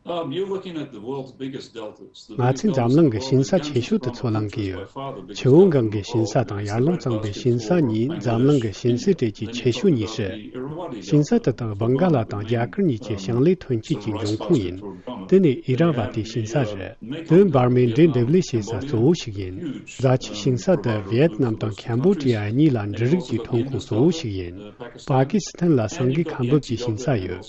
Um, you're looking at the world's biggest deltas. The ང་ཚོས་འཛམ་གླིང་གི་ཤིང་ས་ཆེ་ཤོས་དེ་ཚོ་གླེང་གི་ཡོད། ཆུ་བོ་གངྒཱའི་ཤིང་ས་དང་ཡར་ཀླུང་གཙང་པོའི་ཤིང་ས་གཉིས་འཛམ་གླིང་གི་ཤིང་ཚད་གྲས་ཀྱི་ཆེ་ཤོས་གཉིས་རེད། ཤིང་ས་དེ་དག་སྦང་ག་ལ་དང་རྒྱ་གར་གཉིས་ཀྱི་ཞིང་ལས་ཐོན་སྐྱེད་ཀྱི་འབྱུང་ཁུངས་ཡིན། དེ་ནི་ཨི་རན་བ་ཏའི་ཤིང་ས་རེད། དེ་འབར་མའི་འབྲས་འདེབས་ལས་བྱེད་ས་གཙོ་བོ་ཞིག་ཡིན། རྫ་ཆུའི་ཤིང་ས་དེ་ཝི་ཡེད་ནམ་དང་ཁམ་བོ་ཌི་ཡ་གཉིས་ལ་འབྲུ་རིགས་ཀྱི་ཐོན་ཁུངས་གཙོ་བོ་ཞིག་ཡིན། པ་ཀི་སི་ཐན་ལ་སེང་གེ་ཁ་འབབ་ཀྱི་ཤིང་ས་ཡོད།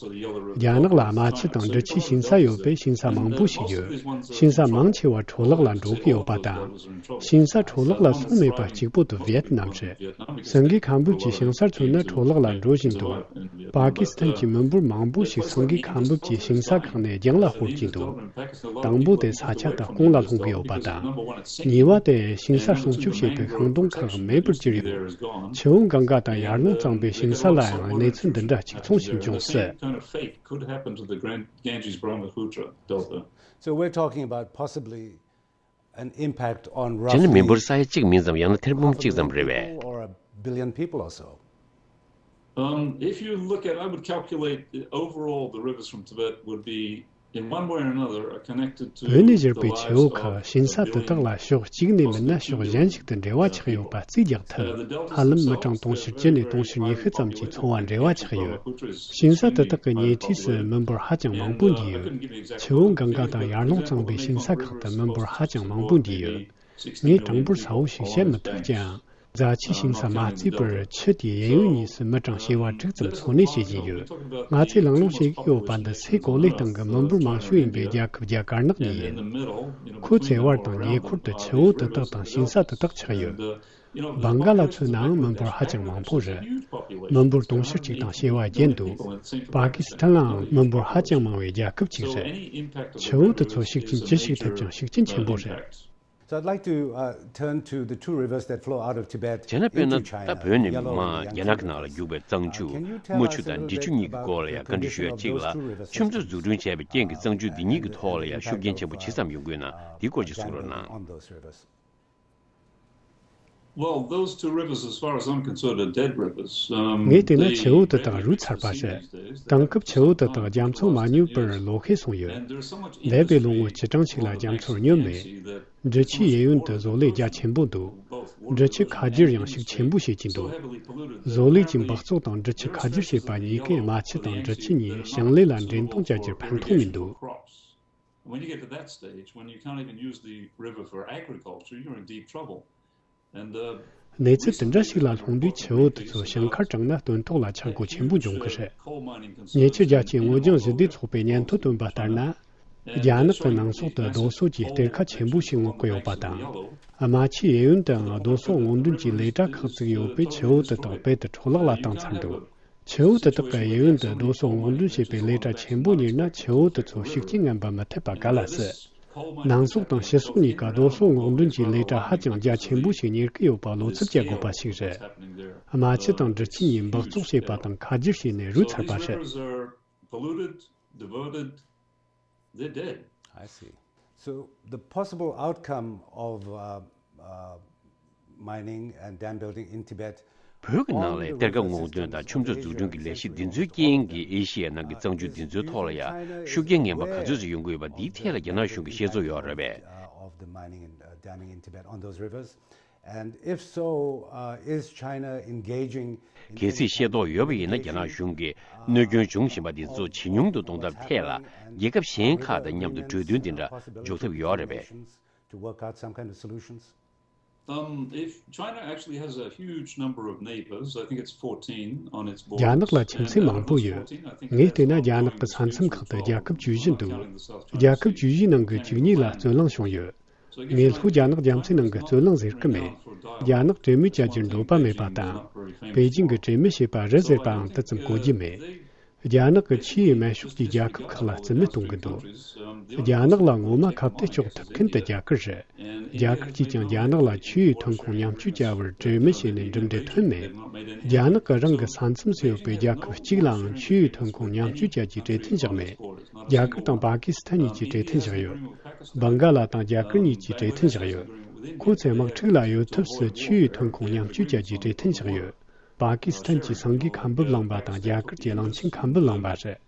རྒྱ་ནག་ལ་རྨ་ཆུ་དང་འབྲི་ཆུའི་ཤིང་ས་ཡོད་པས་ཤིང་ས་མང་པོ་ཞིག་ཡོད། ཤིང་ས་མང་ཆེ་བ་འཕྲོ་བརླག་ལ་འགྲོ་གི་ཡོད་པ་དང་། ཤིང་ས་འཕྲོ་བརླག་ལ་སོང་མེད་པ་གཅིག་པོ་དེ་ཝི་ཡེད་ནམ་རེད། སེང་གེ་ཁ་འབབ་ཀྱི་ཤིང་སར་མཚོན་ན་འཕྲོ་བརླག་ལ་འགྲོ་བཞིན་འདུག་པ་ཀི་སི་ཐན་གྱི་མི་འབོར་མང་པོ་ཞིག་སེང་གེ་ཁ་འབབ་ཀྱི་ཤིང་ས་ཁག་ནས་རྒྱང་ལ་ཤོར་གྱི་འདུག་དང་པོ་དེ་ས་ཆ་དག་གོང་ལ་ལྷུང་གི་ཡོད་པ་དང་། གཉིས་པ་དེ་ཤིང་ས་སྲུང་སྐྱོབ་བྱེད་པའི་ཤིང་སྡོང་ཁག་མེད་པར་གྱུར་ཡོད། ཆུ་བོ་གངྒཱ་དང་ཡར་ཀླུང་གཙང་པོའི་ཤིང་ས་ལ་ཡང་གནས་ཚུལ་འདི་འདྲ་གཅིག་མཚུངས་ཤིག་འབྱུང་སྲིད། Could happen to the Grand- Ganges Brahmaputra Delta. So we're talking about possibly an impact on དེ་ནི་མི་འབོར་ས་ཡ་གཅིག་མིན་ཙམ་ཡང་ན་ཐེར་འབུམ་གཅིག་ཙམ་རེད་པས། Or a billion people or so. Um, if you look at, I would calculate the overall the rivers from Tibet would be, in one way or another, are connected to བོད་ནས་བཞུར་བའི་ཆུ་བོ་ཁག་ཤིང་ས་དེ་དག་ལ་ཕྱོགས་གཅིག་ནས་མིན་ན་ཕྱོགས་གཞན་ཞིག་ཏུ་འབྲེལ་བ་ཆགས་ཡོད་པ་རྩིས་རྒྱག་ཐུབ། ཧ་ལམ་མི་གྲངས་དུང་ཕྱུར་བཅུ་ནས་དུང་ཕྱུར་ཉི་ཤུ་ཙམ་གྱི་འཚོ་བ་འབྲེལ་བ་ཆགས་ཡོད། ཤིང་ས་དེ་དག་གི་ཉེ་འཁྲིས་སུ་མི་འབོར་ཧ་ཅང་མང་པོ་འདུས་ཡོད། ཆུ་བོ་གངྒཱ་དང་ཡར་ཀླུང་གཙང་པོའི་ཤིང་ས་ཁག་ཏུ་མི་འབོར་ཧ་ཅང་མང་པོ་འདུས་ཡོད། ངས་གྲངས་འབོར་གསལ་བོ་ཞིག་བཤད་མི་ཐུབ་ཀྱང་། རྫ་ཆུའི་ཤིང་ས་མ་རྩིས་པར་ཆུ་དེའི་གཡས་གཡོན་གཉིས་སུ་མི་གྲངས་བྱེ་བ་དྲུག་ཙམ་འཚོ་གནས་བྱེད་བཞིན་ཡོད། ང་ཚོས་གླེང་སློང་བྱེད་ཀྱི་ཡོད་པ་འདི་སའི་གོ་ལའི་སྟེང་གི་མི་འབོར་མང་ཤོས་ཡིན་པའི་རྒྱལ་ཁབ་རྒྱ་གར་ནག་གཉིས་ཡིན། ཁོའི་ཚེ་བར་དང་ཉེ་འཁོར་དུ་ཆུ་བོ་དེ་དག་དང་ཤིང་ས་དེ་དག་ཆགས་ཡོད། སྦང་ག་ལ་མཚོན་ནའང་མི་འབོར་ཧ་ཅང་མང་པོ་རེད། མི་འབོར་དུང་ཕྱུར་གཅིག་དང་བྱེ་བ་བརྒྱད་འདུག་པ་ཀི་སི་ཐན་ལའང་མི་འབོར་ཧ་ཅང་མང་བའི་རྒྱལ་ཁབ་ཅིག་རེད། ཆུ་བོ་དེ་ཚོ་ཤུགས་རྐྱེན་ཅི་ཞིག་ཐེབས་ཀྱང་ཤུགས་རྐྱེན་ཆེན་པོ་རེད། So I'd like to uh, turn to the two rivers that flow out of Tibet བྱས་ན་དཔེར་ན་into ད་China, བོད་ནས་Yellow མར་རྒྱ་ནག་གི་ནང་ལ་རྒྱུག་པའི་གཙང་ཆུ་རྨོ་ཆུ་དང་འབྲི་ཆུ་གཉིས་ཀྱི་སྐོར་ལ་ཡང་བཀའ་འདྲི་ཞུ་ཡ་གཅིག་ལ། ཆུ་མཛོད་འཛུགས་སྐྲུན་བྱས་པའི་རྐྱེན་གྱིས་གཙང་ཆུ་འདི་གཉིས་ཀྱི་ཐོག་ལ་ཡང་ཤུགས་རྐྱེན་ཆེན་པོ་ཇི་ཙམ་ཡོང་གི་ཡོད་ན་འདིའི་སྐོར་ཅིག་གསུང་རོགས་གནང་། Well, those two rivers, as far as I'm concerned, are dead rivers. Um, ངས་བལྟས་ན་ཆུ་བོ་དེ་དག་རུལ་ཚར་པ་རེད། དེང་སྐབས་ཆུ་བོ་དེ་དག་རྒྱ་མཚོ་མ་སྙོམས་པར་ལོག་ཤེས་སོང་ཡོད། འདས་པའི་ལོ་ངོ་བཅུ་གྲངས་ཤིག་ལ་རྒྱ་མཚོར་སྙོམས་མེད། འབྲི་ཆུའི་གཡས་གཡོན་དུ་བཟོ་ལས་རྒྱ་ཆེན་པོ་འདུག་འབྲི་ཆུ་ཁ་བསྒྱུར་ཡང་ཤུགས་ཆེན་པོ་བྱེད་ཀྱི་འདུག་བཟོ་ལས་ཀྱི་འབག་བཙོག་དང་འབྲི་ཆུ་ཁ་བསྒྱུར་བྱེད་པ་གཉིས་ཀས་རྨ་ཆུ་དང་འབྲི་ཆུ་གཉིས་ཞིང་ལས་ལ་འདྲེན་གཏོང་བྱ་རྒྱུར་ཕན་ཐོགས་མི་འདུག When you get to that stage, when you can't even use the river for agriculture, you're in deep trouble. And, uh, གནས་ཚུལ་དེ་འདྲ་ཞིག་ལ་ལྷུང་དུས་ཆུ་བོ་དེ་ཚོ་ཞིང་ཁར་དྲངས་ན་སྟོན་ཐོག་ལ་ཆག་སྒོ་ཆེན་པོ་འབྱུང་གི་རེད། ཉེ་ཆར་རྒྱལ་སྤྱིའི་སྔོ་ལྗང་ཞི་བདེ་ཚོགས་པས་སྙན་ཐོ་བཏོན་པ་ལྟར་ན། རྒྱ་ནག་གི་ནང་སོག་ཏུ་རྡོ་སོལ་གྱི་གཏེར་ཁ་ཆེན་པོ་ཞིག་སྔོག་གི་ཡོད་པ་དང་། རྨ་ཆུའི་གཡས་གཡོན་དུའང་རྡོ་སོལ་སྔོག་འདོན་གྱི་ལས་གྲྭ་ཁག་བཙུགས་ཡོད་པས་ཆུ་བོ་དེ་དག་རྦད་དེ་འཕྲོ་བརླག་ལ་བཏང་ཚར་འདུག་ཆུ་བོ་དེ་དག་གི་གཡས་གཡོན་དུ་རྡོ་སོལ་སྔོག་འདོན་བྱེད་པའི་ལས་གྲྭ་ཆེན་པོ་གཉེར་ན། ཆུ་བོ་དེ་ཚོ་ཤུགས་རྐྱེན་ངན་པ་མི་ཐེབས་པ་ག་ལ་སྲིད། ནང་སོག་དང་ཕྱི་སོག་གཉིས་ཀ་རྡོ་སོལ་སྔོག་འདོན་གྱི་ལས་གྲྭ་ཧ་ཅང་རྒྱ་ཆེན་པོ་ཞིག་གཉེར་གི་ཡོད་པ་བློ་འཚབ་བྱ་དགོས་པ་ཞིག་རེད། རྨ་ཆུ་དང་འབྲི་ཆུ་གཉིས་འབག་བཙོག་བྱས་པ་དང་ཁ་བསྒྱུར་བྱས་ནས་རུལ་ཚར་བ་རེད། I see. So the possible outcome of uh, uh, mining and dam building in Tibet བོད་ཀྱི་ནང་ལ་གཏེར་ཁ་སྔོག་འདོན་དང་ཆུ་མཛོད་འཛུགས་སྐྲུན་གྱི་ལས་གཞི་འདི་ཚོའི་རྐྱེན་གྱིས་ཨེ་ཤི་ཡའི་ནང་གི་གཙང་ཆུ་འདི་ཚོའི་ཐོག་ལ་ཡང་ཤུགས་རྐྱེན་ངན་པ་ག་ཚོད་ཅིག་ཡོང་གི་ཡོད་པ་འདིའི་ཐད་ལ་རྒྱ་ནག་གཞུང་གིས་ཤེས་ཚོར་ཡོད་རེད་པས། of the mining and uh, damming in Tibet on those rivers. And if so, uh, is China engaging in གལ་སྲིད་ཤེས་རྟོགས་ཡོད་པ་ཡིན་ན། རྒྱ་ནག་གཞུང་གིས་གནོད་སྐྱོན་བྱུང་བཞིན་པ་འདི་ཚོ་ཇེ་ཉུང་དུ་གཏོང་ཐབས་ཐད་ལ་རྒྱལ་ཁབ་གཞན་ཁག་དང་མཉམ་དུ་གྲོས་མཐུན་དེ་འདྲ་འཇོག་ཐབས་ཡོད་རེད་པས། to work out some kind of solutions? Um, if China actually has a huge number of neighbors, I think it's fourteen on its border. རྒྱ་ནག་ལ་ཁྱིམ་མཚེས་མང་པོ་ཡོད། ངས་བལྟས་ན་རྒྱ་ནག་གི་ས་མཚམས་ཁག་ཏུ་རྒྱལ་ཁབ་བཅུ་བཞི་འདུག་རྒྱལ་ཁབ་བཅུ་བཞིའི་ནང་གི་བཅུ་གཉིས་ལ་རྩོད་གླེང་བྱུང་ཡོད། ངས་ལྷོ་རྒྱ་ནག་རྒྱ་མཚོའི་ནང་གི་རྩོད་གླེང་ཟེར་གི་མེད། རྒྱ་ནག་གྲོས་མོལ་བྱ་རྒྱུར་འདོད་པ་མེད་པ་དང་། པེ་ཅིང་གི་གྲོས་མོལ་བྱས་པ་རེད་ཟེར་པའང་དེ་ཙམ་གོ་རྒྱུ་མེད། རྒྱ་ནག་གིས་ཆུའི་སྨན་ཤོག་གིས་རྒྱལ་ཁབ་ཁག་ལ་རྩིས་མེད་གཏོང་གི་འདུག་རྒྱ་ནག་ལ་ངོ་མ་ཁ་གཏད་གཅོག་ཐུབ་མཁན་དེ་རྒྱ་གར་རེད། རྒྱ་གར་གྱིས་ཀྱང་རྒྱ་ནག་ལ་ཆུའི་ཐོན་ཁུངས་མཉམ་སྤྱོད་བྱ་བར་གྲོས་མོལ་བྱས་ནས་འགྲུབ་འབྲས་ཐོན་མེད། རྒྱ་ནག་གིས་རང་གི་ས་མཚམས་སུ་ཡོད་པའི་རྒྱལ་ཁབ་གཅིག་ལའང་ཆུའི་ཐོན་ཁུངས་མཉམ་སྤྱོད་བྱ་རྒྱུའི་གྲོས་མཐུན་བཞག་མེད། རྒྱ་གར་དང་པ་ཀི་སི་ཐན་གཉིས་ཀྱིས་གྲོས་མཐུན་བཞག་ཡོད། བང་ག་ལ་དང་རྒྱ་གར་གཉིས་ཀྱིས་གྲོས་མཐུན་བཞག་ཡོད། ཁོ་ཚོས་དམག་འཁྲུག་ལ་གཡོལ་ཐབས་སུ་ཆུའི་ཐོན་ཁུངས་མཉམ་སྤྱོད་བྱ་རྒྱུའི་གྲོས་མཐུན་བཞག་ཡོད། པ་ཀི་སི་ཐན་གྱིས་སེང་གེའི་ཁ་འབུབ་བླངས་པ་དང་རྒྱ་གར་གྱིས་གླང་ཆེན་ཁ་འབུབ་བླངས་པ་རེད།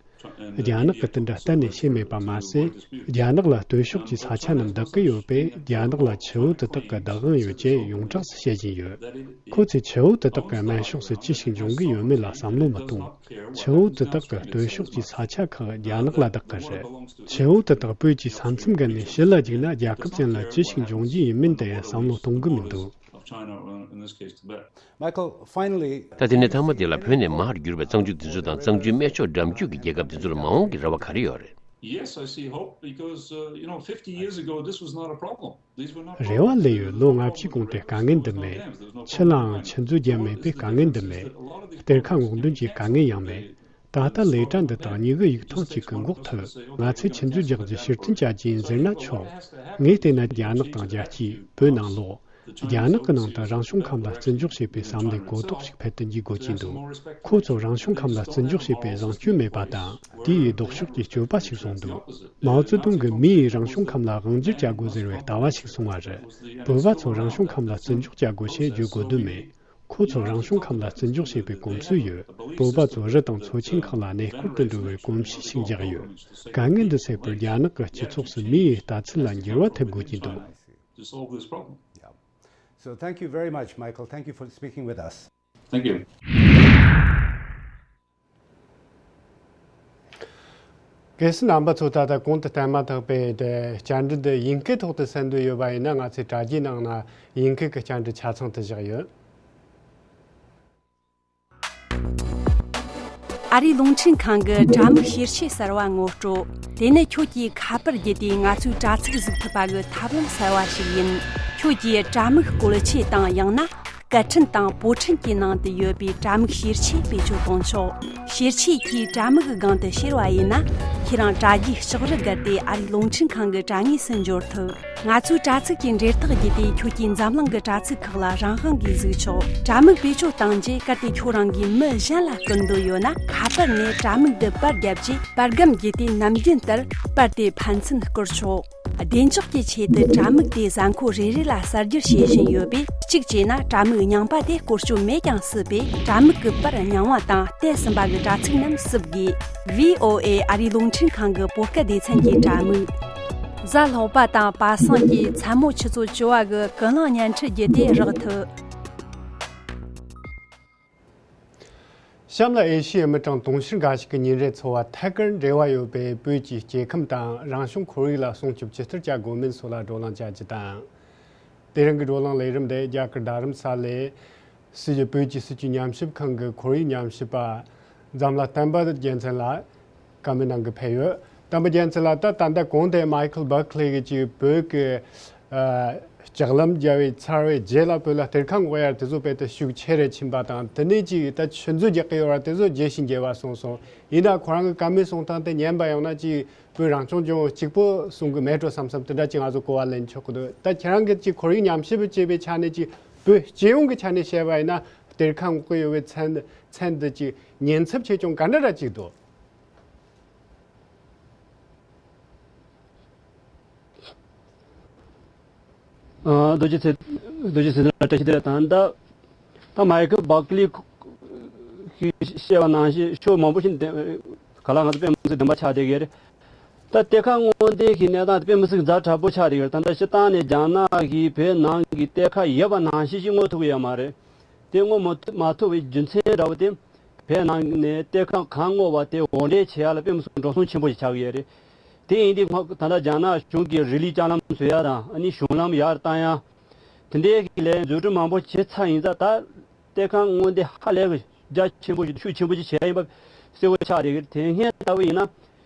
རྒྱ་ནག་གིས་དེ་འདྲ་གཏན་ནས་བྱས་མེད་པ་མ་ཟད། རྒྱ་ནག་ལ་སྟོད་ཕྱོགས་ཀྱི་ས་ཆ་རྣམས་བདག་གི་ཡོད་པས། རྒྱ་ནག་ལ་ཆུ་བོ་དེ་དག་གི་བདག་དབང་ཡོད་ཅེས་ཡོངས་གྲགས་སུ་བཤད་བཞིན་ཡོད། ཁོ་ཚོས་ཆུ་བོ་དེ་དག་གི་སྨན་ཤོག་སུ་ཅི་ཞིག་འབྱུང་གི་ཡོད་མེད་ལ་བསམ་བློ་མི་གཏོང་། ཆུ་བོ་དེ་དག་གི་སྟོད་ཕྱོགས་ཀྱི་ས་ཆ་ཁག་རྒྱ་ནག་ལ་བདག་གི་རེད། ཆུ་བོ་དེ་དག་བོད་ཀྱི་ས་མཚམས་བརྒལ་ནས་ཕྱི་ལ་རྒྱུག་ན། རྒྱལ་ཁབ་གཞན་ལ་ཅི་ཞིག་འབྱུང་རྒྱུ་ཡིན་མིན་དེ་བསམ་བློ་གཏོང་གི་མི་འདུག of China, or in this case, Tibet. Michael, finally, ད་དེ་ནས་མཐའ་མ་དེ་ལ། བོད་ནས་མར་གྱུར་པའི་གཙང་ཆུ་འདི་ཚོ་དང་། གཙང་ཆུའི་སྨད་ཕྱོགས་འགྲམ་རྒྱུད་ཀྱི་རྒྱལ་ཁབ་འདི་ཚོ་ལ་མ་འོངས་ཀྱི་རེ་བ་ག་རེ་ཡོད་རེད། Yes, I see hope because, uh, you know, fifty years ago, this was not a problem. These were not རེ་བ་ལས་ཡོད། ལོ་ལྔ་བཅུའི་གོང་དེ་དཀའ་ངལ་འདི་མེད། ཆུ་ལའང་ཆུ་མཛོད་བརྒྱབ་མེད་པས་དཀའ་ངལ་འདི་མེད། གཏེར་ཁ་སྔོག་འདོན་གྱི་དཀའ་ངལ་ཡང་མེད། ད་ལྟ་ལས་གྲྭ་འདི་དག་མྱི་གི་ཡིག་ཐང་གཅིག་གི་འགོག་ཐུབ། ང་ཚོས་ཆུ་མཛོད་རྒྱག་རྒྱུ་ཕྱིར་འཐེན་བྱ་རྒྱུ་ཡིན་ཟེར་ན་ཆོག་ངས་བལྟས་ན་རྒྱ་ནག་དང་རྒྱལ་སྤྱིས་བོད་ནང་ལོག་རྒྱ་ནག་གི་ནང་དུ་རང་བྱུང་ཁམས་ལ་བརྩི་འཇོག་བྱེད་པའི་བསམ་བློའི་གོ་རྟོགས་ཤིག་འཕེལ་དུ་འཇུག་དགོས་ཀྱི་འདུག་ཁོ་ཚོ་རང་བྱུང་ཁམས་ལ་བརྩི་འཇོག་བྱེད་པའི་བཟང་སྤྱོད་མེད་པ་དང་། དེ་ཡི་ལྡོག་ཕྱོགས་ཀྱི་སྤྱོད་པ་ཞིག་བཟུང་འདུག་མའོ་ཙེ་ཏུང་གིས་མི་ཡིས་རང་བྱུང་ཁམས་ལ་དབང་སྒྱུར་བྱ་དགོས་ཟེར་བའི་ལྟ་བ་ཞིག་བཟུང་བ་རེད། བོད་པ་ཚོ་རང་བྱུང་ཁམས་ལ་བརྩི་འཇོག་བྱ་དགོས་ཞེས་བརྗོད་དགོས་དོན་མེད། ཁོ་ཚོ་རང་བྱུང་ཁམས་ལ་བརྩི་འཇོག་བྱེད་པའི་གོམས་སྲོལ་ཡོད། བོད་པ་ཚོ་རི་དང་མཚོ་ཆེན་ཁག་ལ་གནས་སྐོར་དུ་འགྲོ་བའི་གོམས་གཤིས་ཤིག་འཇགས་ཡོད། དཀའ་ངལ་འདི་སེལ་བར་རྒྱ་ནག་གི་སྤྱི་ཚོགས་སུ་མི་ཡི་ལྟ་ཚུལ་ལ་འགྱུར་བ་ཐེབས་དགོས་ཀྱི་འདུག to solve this problem. Yeah. So thank you very much, Michael. Thank you for speaking with us. Thank you. གལ་སྲིད་རྣམ་པ་ཚོ་ད་ལྟ་གོང་དུ་བསྟན་མ་ཐག་པའི་དེ་བཅར་འདྲི་འདི་དབྱིན་སྐད་ཐོག་ཏུ་གསན་འདོད་ཡོད་པ་ཡིན་ན། ང་ཚོའི་དྲ་རྒྱའི་ནང་ན་དབྱིན་སྐད་ཀྱི་བཅར་འདྲི་ཆ་ཚང་དུ་བཞག་ཡོད། ཨ་རིའི་རླུང་འཕྲིན་ཁང་གི་དྲ་མིག་བཤེར་ཆས་གསར་བ་ངོ་སྤྲོད། དེ་ནི་ཁྱོད་ཀྱིས་ཁ་པར་བརྒྱུད་དེ་ང་ཚོའི་དྲ་ཚིགས་གཟིགས་ཐུབ་པ་གི་ཐབས་ལམ་གསར་བ་ཞིག་ཡིན། ཁྱོད་ཀྱིས་དྲ་མིག་བཀོལ་ཆས་དང་། ཡང་ན་སྐད་འཕྲིན་དང་པོ་འཕྲིན་གྱི་ནང་དུ་ཡོད་པའི་དྲ་མིག་བཤེར་ཆས་བེད་སྤྱོད་གཏོང་ཆོག་བཤེར་ཆས་ཀྱིས་དྲ་མིག་གི་སྒང་དུ་བཤེར་བ་ཡིན་ན། ཁྱེད་རང་དྲ་རྒྱའི་ལྕགས་རི་བརྒལ་ཏེ་ཨ་རིའི་རླུང་འཕྲིན་ཁང་གི་དྲ་ངོས་སུ་འབྱོར་ཐུབ། ང་ཚོའི་དྲ་ཚིགས་ཀྱི་འབྲེལ་ཐག་བརྒྱུད་དེ་ཁྱོད་ཀྱིས་འཛམ་གླིང་གི་དྲ་ཚིགས་ཁག་ལ་རང་དབང་གིས་གཟིགས་ཆོག་དྲ་མིག་བེད་སྤྱོད་བཏང་རྗེས། གལ་ཏེ་ཁྱོད་རང་གིས་མི་གཞན་ལ་བསྐུར་འདོད་ཡོད་ན། ཁ་པར་ནས་དྲ་མིག་འདི་པར་བརྒྱབ་རྗེས། པར་སྒམ་བརྒྱུད་དེ་ནམ་རྒྱུན་ལྟར་པར་དེ་ཕན་ཚུན་བསྐུར་ཆོག་བདེ་འཇགས་ཀྱི་ཆེད་དུ་དྲ་མིག་དེ་གཟའ་འཁོར་རེ་རེ་ལ་གསར་བསྒྱུར་བྱེད་བཞིན་ཡོད་པས། གཅིག་བྱས་ན་དྲ་མིག་རྙིང་པ་དེ་བཀོལ་སྤྱོད་མེད་ཀྱང་སྲིད་པས། དྲ་མིག་གི་པར་རྙིང་བ་དང་བལྟས་ཟིན་པ་གི་དྲ་ཚིགས་རྣམས་བསུབ་དགོས། ཝི་ཨོ་ཨེ་ཨ་རིའི་རླུང་འཕྲིན་ཁང་གི་བོད་སྐད་སྡེ་ཚན་གྱི་དྲ་མིག་གཟའ་ལྷག་པ་དང་པ་སངས་ཀྱི་མཚན་མོ་ཆུ་ཚོད་བཅུ་པ་གི་ཀུན་གླེང་བརྙན་འཕྲིན་བརྒྱུད་དེ་རག་ཐུབ། གཤམ་ལ་ཨེ་ཤི་ཡའི་མི་གྲངས་དུང་ཕྱུར་འགའ་ཞིག་གི་ཉིན་རེའི་འཚོ་བ་ཐད་ཀར་འབྲེལ་བ་ཡོད་པའི་བོད་ཀྱི་སྐྱེ་ཁམས་དང་རང་བྱུང་ཁོར་ཡུག་ལ་སྲུང་སྐྱོབ་ཇི་ལྟར་བྱ་དགོས་མིན་སོགས་ལ་བགྲོ་གླེང་བྱ་རྒྱུ་དང་། དེ་རིང་གི་བགྲོ་གླེང་ལས་རིམ་དེ་རྒྱ་གར་རྡ་རམ་ས་ལའི་སྲིད་བོད་ཀྱི་སྲིད་བྱུས་ཉམས་ཞིབ་ཁང་གི་ཁོར་ཡུག་ཉམས་ཞིབ་པ་འཛམ་ལྷ་བསྟན་པ་རྒྱལ་མཚན་ལགས་བཀའ་མོལ་གནང་གི་ཕེབས་ཡོད། བསྟན་པ་རྒྱལ་མཚན་ལགས། ད་ད་ལྟ་གོང་དེ་མའི་ཁལ་བྷར་ཁི་ལི་གིས་ཅིག་བོད་ཀྱི་ཨ་ ལྕགས་ལམ་རྒྱག་པའི་ཚར་བའི་རྗེས་ལ་བོད་ལ་གཏེར་ཁ་སྔོག་ཡ་དེ་ཚོ་དཔེ་དེ་ཤུགས་ཆེ་རུ་ཕྱིན་པ་དང་། དེ་ནས་ཅིག་ད་ཆུ་མཛོད་རྒྱག་གི་ཡོད་ར་དེ་ཚོ་རྒྱས་ཤིང་རྒྱས་པ་སོང་སོང་། ཡིན་ན་ཁོ་རང་གི་བཀའ་མོལ་གསུང་སྟངས་དེ་ཉན་པ་ཡོང་ན་ཅིག་བོད་རང་སྐྱོང་ལྗོངས་གཅིག་པོ་གསུང་གི་མེད་འགྲོ་བསམ་བསམ་དེ་འདྲ་ཅིག་ང་ཚོ་གོ་བ་ལེན་ཆོག་གི་འདུག་ད་ཁྱེད་རང་གི་ཅིག་ཁོར་ཡུག་ཉམས་ཞིབ་བྱས་པའི་ཆ་ནས་ཅིག་བོད་སྤྱི་ཡོངས་ཀྱི་ཆ་ནས་བཤད་པ་ཡིན་ན་གཏེར་ཁ་སྔོག་གི་ཡོད་པའི་མཚན་མཚན་འདི་ཅིག་ཉེན་ཚབས་ཆེ་ཆུང་ག་འདྲ་འདྲ་ཅིག་འདུག་ཨ། རྡོ་རྗེ་ཚེ། རྡོ་རྗེ་ཚེ་རིང་ལགས་བཀྲ་ཤིས་བདེ་ལེགས། ད་ལྟ་ད་མའི་ཁལ་བྷག་ལི་གིས་བཤད་པ་ནང་བཞིན་ཤོག་མང་པོ་ཞིག་འདེམས། ག་ལ་ང་ཚོ་དཔེ་མི་སྲིད་འདེམས་པ་ཆགས་བསྡད་ཀྱི་རེད། ད་གཏེར་ཁ་སྔོག་འདོན་གྱི་གནས་སྟངས་དེ་དཔེ་མི་སྲིད་ཛ་དྲག་པོ་ཆགས་བསྡད་ཀྱི་རེད། ད་ལྟ་སྤྱིར་བཏང་ནས་རྒྱ་ནག་གིས་བོད་ནང་གི་གཏེར་ཁ་ཡོད་པ་ནང་བཞིན་ཞིག་སྔོག་ཐུབ་ཀྱི་ཡོད་མ་རེད། དེ་སྔོག་མ་མ་ཐུབ་པའི་རྒྱུ་མཚན་འདྲ་བོ་དེ། བོད་ནང་ནས་གཏེར་ཁ་གང་སྔོག་པ་དེ་དབོར་འདྲེན་བྱེད་ཡ་ལ་དཔེ་མི་སྲིད་འགྲོ་སོང་ཆེན་པོ་ཞིག་ཆགས་ཀྱི་ཡོད་རེད། དེ་ཡིན་དུས་ད་ལྟ་རྒྱ་ནག་གཞུང་གིས་རི་ལི་ལྕགས་ལམ་བཟོ་ཡ་དང་ཨ་ནི་གཞུང་ལམ་ཡར་བཏང་ཡ། དེ་འདྲའི་གི་ལས་འཛུགས་སྐྲུན་མང་པོ་བྱས་ཚར་ཡིན་ཙང་ད་གཏེར་ཁ་སྔོག་འདོན་ཧ་ལས་གི་རྒྱ་ཆེན་པོ་ཞིག་ཤུགས་ཆེན་པོ་ཞིག་བྱས་ཡ་ཡིན་པ་གསལ་པོ་ཆགས་རེད། དེ་སྔོན་ལྟ་བུ་ཡིན་ན་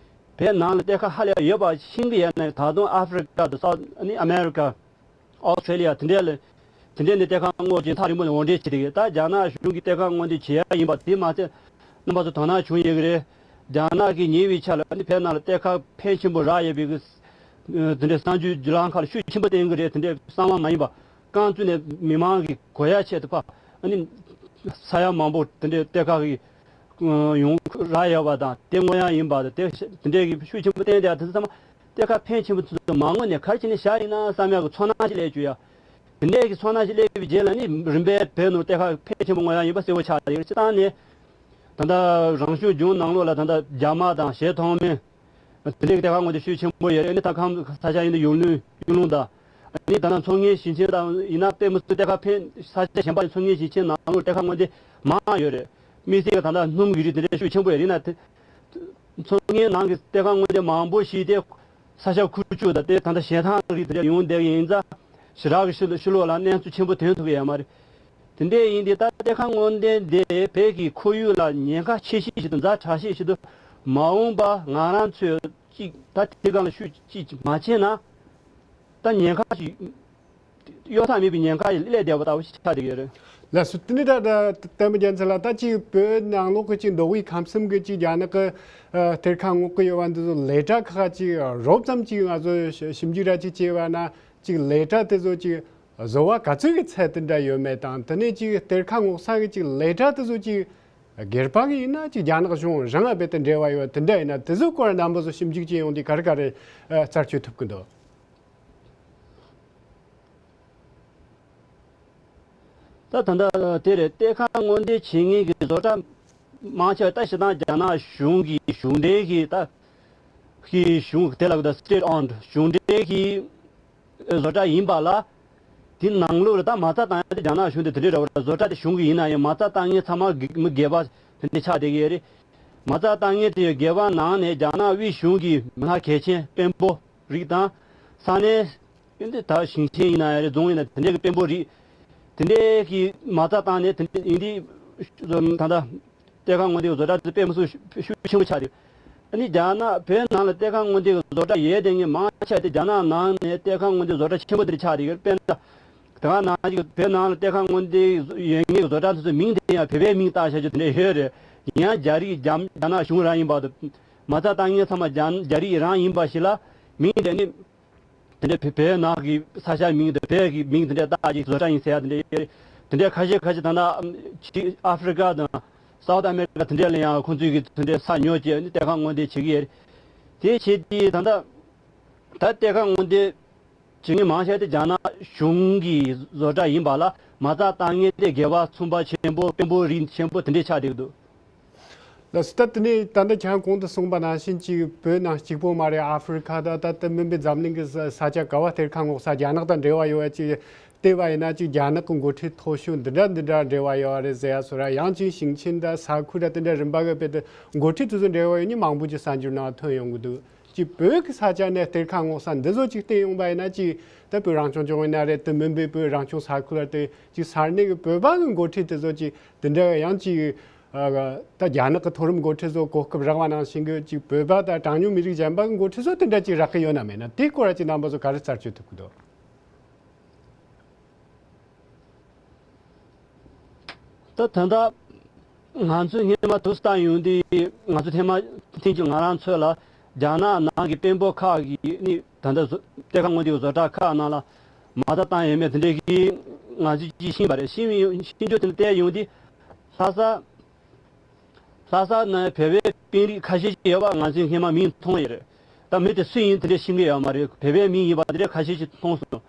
བོད་ནང་ལ་གཏེར་ཁ་ཧ་ལས་ཡོད་པ་ཤེས་ཀྱི་ཡོད་ན་ད་དུང་ཨ་ཧྥེ་རི་ཀ་དང་སའུ་ཨ་ནི་ཨ་མེ་རི་ཀ། ཨོ་སི་ཀྲེ་ལི་ཡ་དེ་འདྲས་ལ། དེ་འདྲས་ནས་གཏེར་ཁ་སྔོག་ཅིང་ཐག་རིང་པོ་ནས་དབོར་འདྲེན་བྱེད་དེ་ཡོད། ད་རྒྱ་ནག་གཞུང་གིས་གཏེར་ཁ་སྔོག་འདོན་བྱེད་ཡ་ཡིན་པ་དེ་མ་ཚད་རྣམ་པ་ཚོ་དོ་སྣང་བྱུང་ཡོད་ཀྱི་རེད། རྒྱ་ནག་གིས་ཉེ་བའི་ཆར་ལ་ཨ་ནི་བོད་ནང་ལ་གཏེར་ཁ་ཕོན་ཆེན་པོ་རག་ཡོད་པའི་གི་དེ་འདྲས་གསར་འགྱུར་བརྒྱུད་ལམ་ཁག་ལ་ཤུགས་ཆེན་པོ་བསྟན་གྱི་རེད། དེ་འདྲས་གསང་བ་མ་ཡིན་པ་རྐང་བཙུགས་ནས་མི་མང་གིས་གོ་ཡ་ཆེད་དུ་ཕ་ཨ་ནི་ས་ཡ་མང་པོ་དེ་འདྲས་གཏེར་ཁ་གི་ཡོང་རག་ཡོད་པ་དང་དེ་སྔོག་ཡ་ཡིན་པ་དང་དེ་དེ་འདྲས་ཀྱི་ཤུགས་ཆེན་པོ་བསྟན་ཏེ་དེ་ཚོ་ཚང་མ། གཏེར་ཁ་ཕོན་ཆེན་པོ་ཚོ་མ་སྔོག་ནས་ག་རེ་བྱས་ནས་བཞག་ཡིན་ན་བསམ་ཡག་གི་ཚོར་སྣང་ཞིག་སླེབས་བཅུག་ཡ། དེ་འདྲའི་གི་ཚོར་སྣང་ཞིག་སླེབས་པའི་རྗེས་ལ་ནི་རིམ་པས་བོད་ནང་གཏེར་ཁ་ཕོན་ཆེན་པོ་སྔོག་ཡ་ཡིན་པ་གསལ་པོ་ཆགས་ཡོད། སྤྱིར་བཏང་ནས་ད་ལྟ་རང་སྐྱོང་ལྗོངས་ནང་ལོགས་ལ་ད་ལྟ་རྒྱ་དམག་དང་གཞས་མཐོང་མེད་དེ་འདྲའི་གི་གཏེར་ཁ་སྔོག་འདོན་ཤུགས་ཆེན་པོ་ཡོད་རེད། ནི་ད་ཁམས་ས་ཆ་ཡིན་དུས་ཡུལ་ལུང་ཡུལ་ལུང་དང་ནི་ད་ལྟ་མཚོ་སྔོན་ཞིང་ཆེན་དང་ཡིན་ན་དཔེ་མི་སྲིད་གཏེར་ཁ་ཕོན་ས་ཆ་གཞན་པ་མཚོ་སྔོན་ཞིང་ཆེན་ནང་ལོགས་གཏེར་ཁ་སྔོག་འདོན་མང་ཡོད་རེད། དམིགས་བསལ་གྱི་ད་ལྟ་སྣུམ་གྱི་རིགས་དེ་འདྲའི་ཤུགས་ཆེན་པོ་ཡོད་རེད། ཡིན་ན་དེ། མཚོ་སྔོན་ནང་གི་གཏེར་ཁ་སྔོག་འདོན་མང་པོ་ཞིག་དེ་ས་ཆ་ཁུག་ཀྱོག་དང་དེ་ད་ལྟ་གཞན་ཐང་རིགས་དེ་འདྲ་ཡོང་བསྡད་ཀྱི་ཡིན་ཙང་ཞེ་དྲག་གི་ཕྱི་ལོགས་ལ་གནས་ཚུལ་ཆེན་པོ་ཐོན་ཐུབ་ཀྱི་ཡོད་མ་རེད། དེ་འདྲ་ཡིན་དུས་ད་གཏེར་ཁ་སྔོག་འདོན་དེ་བོད་ཀྱི་ཁོར་ཡུག་ལ་ཉེན་ཁ་ཆེ་ཤོས་ཤིག་དང་ཛ་དྲག་ཤོས་ཤིག་ཏུ་མ་འོངས་པ་ང་རང་ཚོས་ཅིག་ད་དེ་སྒང་ལ་ཤུགས་ཅིག་མ་བྱས་ན། ད་ཉེན་ཁ་ཞིག་གཡོལ་ཐབས་མེད་པའི་ཉེན་ཁ་ཞིག་སླེབས་བསྡད་པ་ལྟ་བུ་ཞིག་ཆགས་བསྡད་ཀྱི་ཡོད་རེད། ལགས་སོ། དེ་ནི་ད་ལྟ་བསྟན་པ་རྒྱལ་མཚན་ལགས། ད་ཅིག་བོད་ནང་ལོགས་ཀྱི་ཅིག་མདོ་དབུས་ཁམས་གསུམ་གྱི་ཅིག་རྒྱ་ནག་གི་ཨ་གཏེར་ཁ་སྔོག་གི་ཡོད་པ་འདི་ཚོ་ལས་གྲྭ་ཁག་ཅིག་རོབ་ཙམ་ཅིག་ང་ཚོ་ཞིབ་འཇུག་ར་ཅིག་བྱས་པ་ན་ཅིག་ལས་གྲྭ་དེ་ཚོ་ཅིག་བཟོ་བ་ག་ཚོད་ཀྱི་ཚད་དེ་འདྲ་ཡོད་མེད་དང་། དེ་ནས་ཅིག་གཏེར་ཁ་སྔོག་ས་གི་ཅིག་ལས་གྲྭ་དེ་ཚོ་ཅིག་སྒེར་པ་གི་ཡིན་ན་ཅིག་རྒྱ་ནག་གཞུང་རང་ལ་རྦད་དེ་འབྲེལ་བ་ཡོད་དེ་འདྲ་ཡིན་ན་དེ་ཚོའི་སྐོར་རྣམ་པ་ཚོ་ཞིབ་འཇུག་བྱས་ཡོང་དུས་ག་རེ་ག་རེ་རྩད་གཅོད་ཐུབ་ཀྱི་འདུག་ད་ད་ལྟ་དེ་རེད། གཏེར་ཁ་སྔོག་འདོན་བྱེད་མཁན་གྱི་བཟོ་གྲྭ་མང་ཆེ་བ་ད་སྤྱིར་བཏང་རྒྱ་ནག་གཞུང་གི་གཞུང་འབྲེལ་གྱི་ད་གི་གཞུང་དེ་ལ་གི་ད་state owned གཞུང་འབྲེལ་གྱི་བཟོ་གྲྭ་ཡིན་པ་ལ། དེ་ནང་ལོགས་ལ་ད་མ་རྩ་བཏང་ཡ་དེ་རྒྱ་ནག་གཞུང་དེ་དེ་འདྲའི་རེད་བ། བཟོ་གྲྭ་དེ་གཞུང་གི་ཡིན་ན་ཡང་མ་རྩ་བཏང་མཁན་ཚང་མ་གི་མི་སྒེར་པ་དེ་འདྲ་ཆགས་བསྡད་ཀྱི་ཡོད་རེད། མ་རྩ་བཏང་མཁན་དེ་སྒེར་པ་ནང་ནས་རྒྱ་ནག་དབུས་གཞུང་གི་མི་སྣ་གལ་ཆེན་དཔོན་པོ་རིགས་དང་། ས་གནས་ཨེ་འདི་ད་ཞིང་ཆེན་ཡིན་ན་ཡང་རེད། རྫོང་ཡིན་ན་དེ་འདྲའི་གི་དཔོན་པོ་རིགས་དེ་འདྲའི་གི་མ་རྩ་བཏང་ནས་དེ་འདྲ་ཡིན་དུས་ད་ལྟ་གཏེར་ཁ་སྔོག་འདོན་བཟོ་གྲྭ་དེ་དཔེ་མི་སྲིད་ཤུགས་ཆེན་པོ་ཆགས་འདུག་ཨ་ནི་རྒྱ་ནག་བོད་ནང་ལ་གཏེར་ཁ་སྔོག་འདོན་གྱི་བཟོ་གྲྭ་ཡོད་དེ་ངས་མང་ཆེ་བ་དེ་རྒྱ་ནག་ནང་ནས་གཏེར་ཁ་སྔོག་འདོན་བཟོ་གྲྭ་ཆེན་པོ་དེ་འདྲ་ཆགས་བསྡད་ཡོད། དཔེར་ན་དེ་སྔ་ནང་གི་བོད་ནང་ལ་གཏེར་ཁ་སྔོག་འདོན་ཡོད་མཁན་གྱི་བཟོ་གྲྭ་དེ་ཚོའི་མིང་དེ་ཡང་བོད་པའི་མིང་བཏགས་བཞག་རྒྱུ་དེ་འདྲ་ཡོད་རེད། ཡིན་ཡང་རྒྱ་རིགས་རྒྱ་རྒྱ་ནག་གཞུང་རང་ཡིན་པ་དང་། མ་རྩ་བཏང་མཁན་ཚང་མ་རྒྱ་རྒྱ་རིགས་རང་ཡིན་པ་ཞིག་ལ་མིང་དེ་ནི། དེ་འདྲའི་བོད་བོད་ནང་གི་ས་ཆ་མིང་དང་བོད་ཀྱི་མིང་དེ་འདྲ་བཏགས་ཀྱི་བཟོ་གྲྭ་ཡིན་ཟེར་ཡ་དེ་འདྲ་ཡོད་རེད། དེ་འདྲའི་ཁ་ཤས་ཁ་ཤས་ད་ལྟ་ཕྱི་ཨ་ཧྥེ་རི་ཀ་དང་སའུ་ཐི་ཨ་མེ་རི་ཀ་དེ་འདྲ་ལ་ཡང་ཁོང་ཚོས་ཀྱི་དེ་འདྲའི་ས་ཉོ་བྱས་ནས་གཏེར་ཁ་སྔོག་འདོན་བྱེད་ཀྱི་ཡོད་རེད། དེ་བྱས་དུས་ད་ལྟ་ད་གཏེར་ཁ་སྔོག་འདོན་བྱེད་མཁན་མང་ཆེ་བ་དེ་རྒྱ་ནག་གཞུང་གི་བཟོ་གྲྭ་ཡིན་པ་ལ་མ་རྩ་བཏང་མཁན་དེ་སྒེར་པ་ཚོང་པ་ཆེན་པོ་དཔོན་པོ་རིགས་ཆེན་པོ་དེ་འདྲ་ཆགས་བསྡད་ཀྱི་འདུག་ལགས་སོ། ད་དེ་ནས་ད་ལྟ་ཁྱེད་རང་གོང་དུ་གསུངས་པ་ནང་བཞིན་ཅིག་བོད་ནང་གཅིག་པོ་མ་རེད། ཨ་ཧྥེ་རི་ཁ་དང་ད་ལྟ་མིན་པའི་འཛམ་གླིང་གི་ས་ས་ཆ་ག་བ་གཏེར་ཁ་སྔོག་ས་རྒྱ་ནག་དང་འབྲེལ་བ་ཡོད་པ་ཅིག་བལྟས་པ་ཡིན་ན་ཅིག་རྒྱ་ནག་གི་འགོ་ཁྲིད་མཐོ་ཤོས་འདི་འདྲ་འདི་འདྲ་འབྲེལ་བ་ཡོད་པ་རེད་ཟེར་ཡ་སོགས་ར། ཡང་ཅིག་ཞིང་ཆེན་དང་ས་ཁུལ་ར་དེ་འདྲ་རིམ་པ་གི་དཔེ་དེ་འགོ་ཁྲིད་དེ་ཚོ་འབྲེལ་བ་ཡོད་ནི་མང་པོ་ཅིག་གསར་འགྱུར་ནང་ཐོན་ཡོང་གི་འདུག་ཅིག་བོད་ཀྱི་ས་ཆ་ནས་གཏེར་ཁ་སྔོག་ས་འདི་ཚོ་ཅིག་བལྟས་ཡོང་པ་ཡིན་ན་ཅིག་ད་བོད་རང་སྐྱོང་ལྗོངས་ཡིན་ན་རེད། དེ་མིན་པའི་བོད་རང་སྐྱོང་ས་ཁུལ་ལ་དེ་ཅིག་ས་གནས་ཀྱི་བོད་པ་གི་འགོ་ཁྲིད་དེ་ཚོ་ཅིག་དེ་འདྲ་ཡང་ཅིག་ཨ་ད་རྒྱ་ནག་གི་མཐོ་རིམ་འགོ་ཁྲིད་ཚོ་གོ་སྐབས་རག་པ་ནང་བཞིན་གྱི་ཅིག་བོད་པ་དང་གྲངས་ཉུང་མི་རིགས་གཞན་པ་གི་འགོ་ཁྲིད་ཚོ་དེ་འདྲ་ཅིག་རག་གི་ཡོད་ན་མེད་ན་དེའི་སྐོར་ལ་ཅིག་རྣམ་པ་ཚོ་ག་རེ་རྩད་གཅོད་ཐུབ་ཀྱི་འདུག་ད་ད་ལྟ་ང་ཚོས་སྔོན་མ་དུས་བཏང་ཡོང་དུས་ང་ཚོ་ཐེངས་མ་ཐེངས་གཅིག་ང་རང་ཚོ་ལ་རྒྱ་ནག་ནང་གི་དཔོན་པོ་ཁག་གིས་ནི་ད་ལྟ་བཟོ་གཏེར་ཁ་སྔོག་འདོན་བཟོ་གྲྭ་ཁག་ནང་ལ་མ་རྩ་བཏང་ཡོད་མེད་དེ་འདྲའི་གི་ང་ཚོས་ཅིག་ཤེས་པ་རེད། ཤེས་ཡོང་ཤེས་རྒྱུ་དེ་ལ་བལྟས་ཡོང་དུས་ལྷ་ས་ལྷ་ས་ནང་བོད་པའི་དཔོན་རིགས་ཁ་ཤས་ཅིག་ཡོད་པ་ང་ཚོས་སྔོན་མ་མིང་མཐོང་ཡོད་རེད། ད་མི་དེ་སུ་ཡིན་དེ་འདྲ་ཤེས་ཀྱི་ཡོད་མ་རེད། བོད་པའི་མིང་ཡིན་པ་དེ་འདྲ་ཁ་ཤས་ཅིག་མཐོང་སོང་།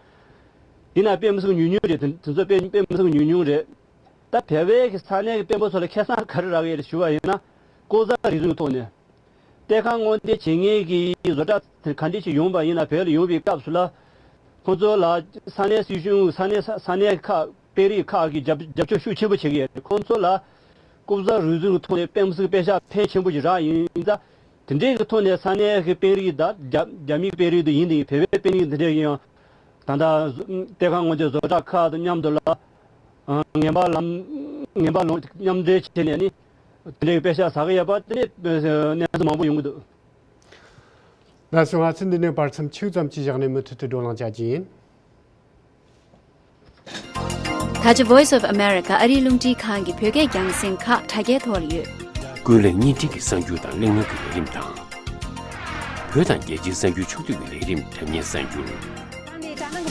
ཡིན་ན་དཔེ་མི་སྲིད་ཉུང་ཉུང་རེད། དེ་དེ་ཚོ་དཔེ་དཔེ་མི་སྲིད་ཉུང་ཉུང་རེད། ད་བལ་བལ་གྱི་ས་གནས་ཀྱི་དཔོན་པོ་ཚོ་ལ་ཁེ་བཟང་ག་རེ་རག་གི་རེད་ཞུ་བ་ཡིན་ན། ལྐོག་ཟ་རུལ་སུངས་ཐོག་ནས་གཏེར་ཁ་སྔོག་འདོན་བྱེད་མཁན་གྱི་བཟོ་གྲྭ་དེ་ག་འདྲ་ཞིག་ཡོང་པ་ཡིན་ན། བལ་ལ་ཡོང་བའི་སྐབས་སུ་ལ་ཁོང་ཚོ་ལ་ས་གནས་སྲིད་གཞུང་ས་གནས་ས་ས་གནས་ཁག་དཔོན་རིགས་ཁག་གིས་རྒྱབ་རྒྱབ་སྐྱོར་ཤུགས་ཆེན་པོ་བྱེད་ཀྱི་ཡོད་རེད། ཁོང་ཚོ་ལ་ལྐོག་ཟ་རུལ་སུངས་ཐོག་ནས་དཔེ་མི་སྲིད་པེ་ཤག་ཕོན་ཆེན་པོ་ཞིག་རག་ཡིན་ཙང་། དེ་འདྲའི་གི་ཐོག་ནས་ས་གནས་ཀྱི་དཔོན་རིགས་དང་རྒྱ་རྒྱ་མིའི་དཔོན་རིགས་དེ་ཡིན་དེ་བོད་པའི་དཔོན་རིགས་འདི་འདྲས་ཀྱིས་ཡང་ད་ལྟ་གཏེར་ཁ་སྔོག་འདོན་བཟོ་གྲྭ་ཁག་དང་མཉམ་དུ་ལ་ངན་པ་ལམ་ངན་པ་ལམ་མཉམ་འབྲེལ་བྱས་ནས་ནི་དེ་འདྲའི་དཔེ་ཤག་ཟ་གི་ཡོད་པ་དེ་འདྲའི་གནས་ཚུལ་མང་པོ་ཡོང་གི་འདུག། ལགས་སོ། ང་ཚོས་འདི་ནས་བར་མཚམས་ཆུང་ཙམ་ཅིག་བཞག་ནས་མུ་མཐུད་དུ་བགྲོ་གླེང་བྱ་རྒྱུ་ཡིན། ད་ཆ་Voice of America ཨ་རིའི་རླུང་འཕྲིན་ཁང་གི་བོད་སྐད་རྒྱང་སྲིང་ཁག་དྲ་རྒྱའི་ཐོག་ལ་ཡོད། ཀུན་གླེང་བརྙན་འཕྲིན་གྱི་གསར་འགྱུར་དང་གླེང་ནོར་གྱི་ལས་རིམ་དང་། བོད་དང་རྒྱལ་སྤྱིའི་གསར་འགྱུར་ཕྱོགས་བསྡུས་ཀྱི་ལས་རིམ་དྲ་བརྙན་གསར་འགྱུར།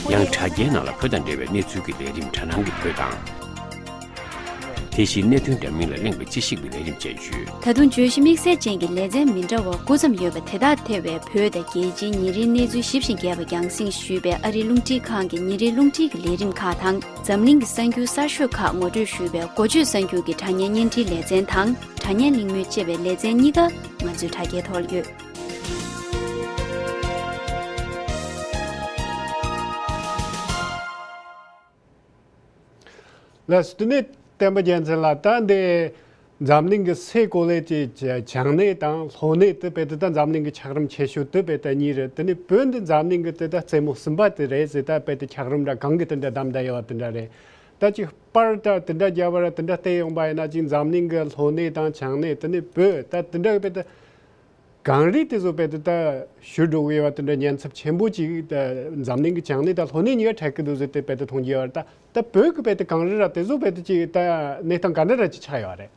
ཡང་དྲ་རྒྱའི་ནང་ལ་བོད་དང་འབྲེལ་བའི་གནས་ཚུལ་གྱི་ལས་རིམ་དྲ་སྣང་གི་བོད་དང་། དེ་བཞིན་གནད་དོན་འདྲ་མིན་ལ་གླེང་བའི་དཔྱད་ཞིབ་ཀྱི་ལས་རིམ་བཅས་ཡོད། ད་དུང་བརྗོད་གཞི་དམིགས་བསལ་ཅན་གྱི་ལེ་ཚན་མི་འདྲ་བ་དགུ་ཙམ་ཡོད་པ་དེ་དག་ཐེ་བའི་བོད་དང་རྒྱལ་སྤྱིའི་ཉིན་རེའི་གནས་ཚུལ་ཞིབ་ཅིང་རྒྱས་པ་རྒྱང་སྲིང་ཞུས་པའི་ཨ་རིའི་རླུང་འཕྲིན་ཁང་གི་ཉིན་རེའི་རླུང་འཕྲིན་གྱི་ལས་རིམ་ཁག་དང་། འཛམ་གླིང་གི་གསར་འགྱུར་གསར་ཤོས་ཁག་ངོ་སྤྲོད་ཞུས་པའི་འགོ་བརྗོད་གསར་འགྱུར་གྱི་དྲ་བརྙན་བརྙན་འཕྲིན་ལེ་ཚན་དང་། དྲ་བརྙན་གླེང་མོལ་ཅེས་པའི་ལེ་ཚན་གཉིས་ཀ་ང་ཚོའི་དྲ་རྒྱའི་ཐོག་ལ་ཡོད། ལགས་སོ། དེ་ནས་བསྟན་པ་རྒྱལ་མཚན་ལགས། ད་འདི་འཛམ་གླིང་གི་སའི་གོ་ལའི་གི་བྱང་གནས་དང་ལྷོ་གནས་དེ་དཔེ་དེ་ད་འཛམ་གླིང་གི་འཁྱགས་རོམ་ཆེ་ཤོས་དེ་དཔེ་ད་གཉིས་རེད། དེ་ནས་བོད་འདི་འཛམ་གླིང་གི་དེ་ད་རྩེ་མོ་གསུམ་པ་དེ་རེད་ཟེར། ད་དཔེ་དེ་འཁྱགས་རོམ་འདྲ་གངས་གི་དེ་འདྲ་བསྡམས་བསྡད་ཡོད་པ་དེ་འདྲ་རེད། ད་ཅིག་པར་ད་དེ་འདྲ་རྒྱབ་པ་ར་དེ་འདྲ་བལྟས་ཡོང་པ་ཡིན་ན། ཅིག་འཛམ་གླིང་གི་ལྷོ་གནས་དང་བྱང་གནས་དེ་ནས་བོད་ད་དེ་འདྲ་གི་དཔེ་ད། གངས་རི་དེ་ཚོ་དཔེ་དེ་ད་ཞུ་འགྲོ་གི་ཡོད་པ་དེ་འདྲ་ཉེན་ཚབས་ཆེན་པོ་ཅིག་ད་འཛམ་གླིང་གི་བྱང་གནས་དང་ལྷོ་གནས་གཉིས་ཀ་འཕྲད་ཀྱི་འདུག་ཟེར་ཏེ་དཔེ་དེ་མཐོང་གི་ཡོད་རེད། ད་ད་བོད་ཀྱི་དཔེ་དེ་གངས་རི་ར་དེ་ཚོ་དཔེ་དེ་ཅིག་ད་གནས་སྟངས་ག་འདྲ་ར་ཅིག་ཆགས་ཡོད་རེད།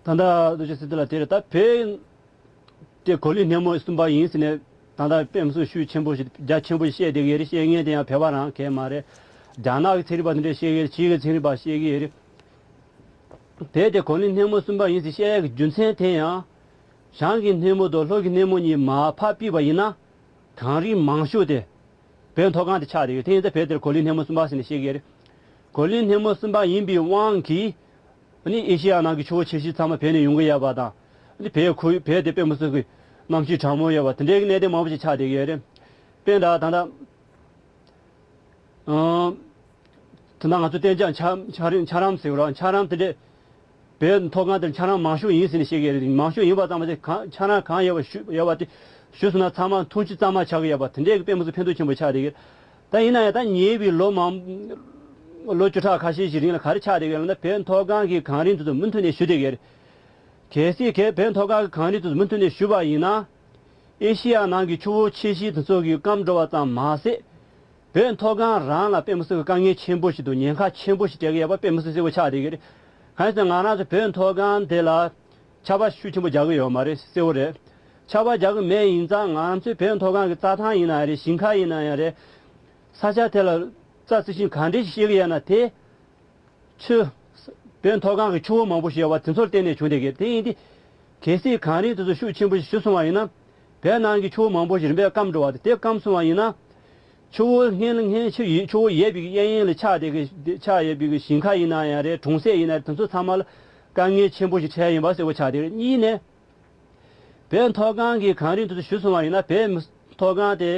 ད་ལྟ་རྡོ་རྗེ་སེང་གེ་ལགས་དེ་རེད། ད་བོད་དེ་གོ་ལའི་སྣེ་མོ་གསུམ་པ་ཡིན་ཟེར་ནས་ད་ལྟ་དཔེ་མི་སྲིད་ཤུགས་ཆེན་པོ་ཞིག་རྒྱ་ཆེན་པོ་ཞིག་བཤད་བསྡད་ཀྱི་ཡོད་རེད། བཤད་མཁན་དེ་ཡང་བོད་པ་རང་གས་མ་རེད། རྒྱ་ནག་གི་ཚན་རིག་པ་དེ་འདྲས་བཤད་ཀྱི་ཡོད་རེད། ཕྱིའི་གི་ཚན་རིག་པ་བཤད་ཀྱི་ཡོད་རེད། བོད་དེ་གོ་ལའི་སྣེ་མོ་གསུམ་པ་ཡིན་ཟེར་བཤད་ཡག་གི་རྒྱུ་མཚན་དེ་ཡང་། བྱང་གི་སྣེ་མོ་དང་ལྷོ་གི་སྣེ་མོ་གཉིས་མར་ཕར་ཕུད་པ་ཡིན་ན། གངས་རི་མང་ཤོས་དེ་བོད་མཐོ་སྒང་དེ་ཆགས་བསྡད་ཡོད། དེ་ཡིན་ཙང་བོད་དེར་གོ་ལའི་སྣེ་མོ་གསུམ་པ་ཟེར་ནས་བཤད་ཀྱི་ཡོད་རེད། གོ་ལའི་སྣེ་མོ་གསུམ་པ་ཡིན་པའི་དབང་གིས། ཨ་ནི་ཨེ་ཤེ་ཡ་ནང་གི་ཆུ་བོ་ཆེ་ཤོས་ཚང་མ་བོད་ནས་ཡོང་གི་ཡོད་པ་དང་། ཨ་ནི་བོད་ཁུལ་བོད་དེ་དཔེ་མི་སྲིད་ཀྱི་གནམ་གཤིས་གྲང་མོ་ཡོད་པ་དེ་འདྲའི་གནད་དོན་མང་པོ་ཞིག་ཆགས་བསྡད་ཀྱི་ཡོད་རེད། དཔེར་ན་ད་ལྟ། ཨང་། དེ་ན་ང་ཚོ་གཏན་འཇགས་འཁྱགས་འཁྱགས་རོམ་འཁྱགས་རོམ་ཟེར་བ་ར་འཁྱགས་རོམ་དེ་འདྲས། བོད་མཐོ་སྒང་དེར་འཁྱགས་རོམ་མང་ཤོས་ཡིན་ཟེར་ནས་བཤད་ཀྱི་རེད། མང་ཤོས་ཡིན་པ་ཙམ་པ་དེ་གང་འཁྱགས་རོམ་གང་ཡོད་པ་ཞུ་ཡོད་པ་དེ་ཞུ་སོང་ན་ཚང་མ་འཐུང་ཆུ་གཙང་མ་ཆགས་ཀྱི་ཡོད་པ་དེ་འདྲས་ཀྱི་དཔེ་མི་སྲིད་ཕན་ཐོགས་ཆེན་པོ་ཆགས་བསྡད་ཀྱི་རེད། ད་ཡིན་ན་ཡང་ད་ཉེ་བའི་ལོ་མང་ལོ་བཅུ་ཕྲག་ཁ་ཤས་ཤིག་རིང་ལ་ག་རེ་ཆགས་བསྡད་ཀྱི་རེད་ལབ་ན། བོད་མཐོ་སྒང་གི་གངས་རི་འདི་ཚོ་མུ་མཐུད་ནས་ཞུ་བསྡད་ཀྱི་རེད། གལ་སྲིད་གལ་བོད་མཐོ་སྒང་གི་གངས་རི་འདི་ཚོ་མུ་མཐུད་ནས་ཞུ་བ་ཡིན་ན། ཨེ་ཤེ་ཡ་ནང་གི་ཆུ་བོ་ཆེ་ཤོས་དེ་ཚོ་གིས་སྐམ་འགྲོ་བ་ཙམ་མ་ཟད། བོད་མཐོ་སྒང་རང་ལ་དཔེ་མི་སྲིད་པའི་དཀའ་ངལ་ཆེན་པོ་ཞིག་དང་ཉེན་ཁ་ཆེན་པོ་ཞིག་འཕྲད་ཀྱི་ཡོད་པ་དཔེ་མི་སྲིད་གསལ་པོ་ཆགས་བསྡད་ཀྱི་རེད། གང་ཡིན་ཟེར་ན་ང་རང་ཚོ་བོད་མཐོ་སྒང་དེ་ལ་ཆར་པ་ཤུགས་ཆེན་པོ་རྒྱག་གི་ཡོད་མ་རེད། གསལ་པོ་རེད། ཆར་པ་རྒྱག་གི་མེད་ཡིན་ཙང་ང་ཚོའི་བོད་མཐོ་སྒང་གི་རྩྭ་ཐང་ཡིན་ན་ཡང་རེད། ཞིང་ཁ་ཡིན་ན་ཡང་རེད། ས་ཆ་དེ་ལ་རྩྭ་རྩི་ཤིང་ག་འདྲ་ཞིག་སྐྱེ་གི་ཡོད་ན་དེ། ཆུ། བོད་མཐོ་སྒང་གི་ཆུ་བོ་མང་པོ་ཞིག་ཡོད་པ་དེ་ཚོར་བརྟེན་ནས་བྱུང་བསྡད་ཀྱི་དེ་ཡིན་ཏེ། གལ་སྲིད་གངས་རི་དེ་ཚོ་ཤུགས་ཆེན་པོ་ཞིག་ཞུ་སོང་བ་ཡིན་ན། བོད་ནང་གི་ཆུ་བོ་མང་པོ་ཞིག་རིམ་པས་སྐམ་འགྲོ་བ་དེ་དེ་སྐམ་སོང་བ་ཡིན་ན། ཆུ་བོ་སྔོན་ལ་སྔོན་ཆུ་ཡི་ཆུ་བོ་ཡོད་པའི་གཡས་གཡོན་ལ་ཆགས་བསྡད་ཀྱི་ཆགས་ཡོད་པའི་ཞིང་ཁ་ཡིན་ན་ཡང་རེད། གྲོང་གསེབ་ཡིན་ན་རེད། དེ་ཚོ་ཚང་མ་ལ་དཀའ་ངལ་ཆེན་པོ་ཞིག་འཕྲད་ཡིན་པ་གསལ་པོ་ཆགས་བསྡད་ཀྱི་རེད། གཉིས་ནས། བོད་མཐོ་སྒང་གི་གངས་རི་འདི་ཚོ་ཞུ་སོང་བ་ཡིན་ན། བོད་མཐོ་སྒང་དེ་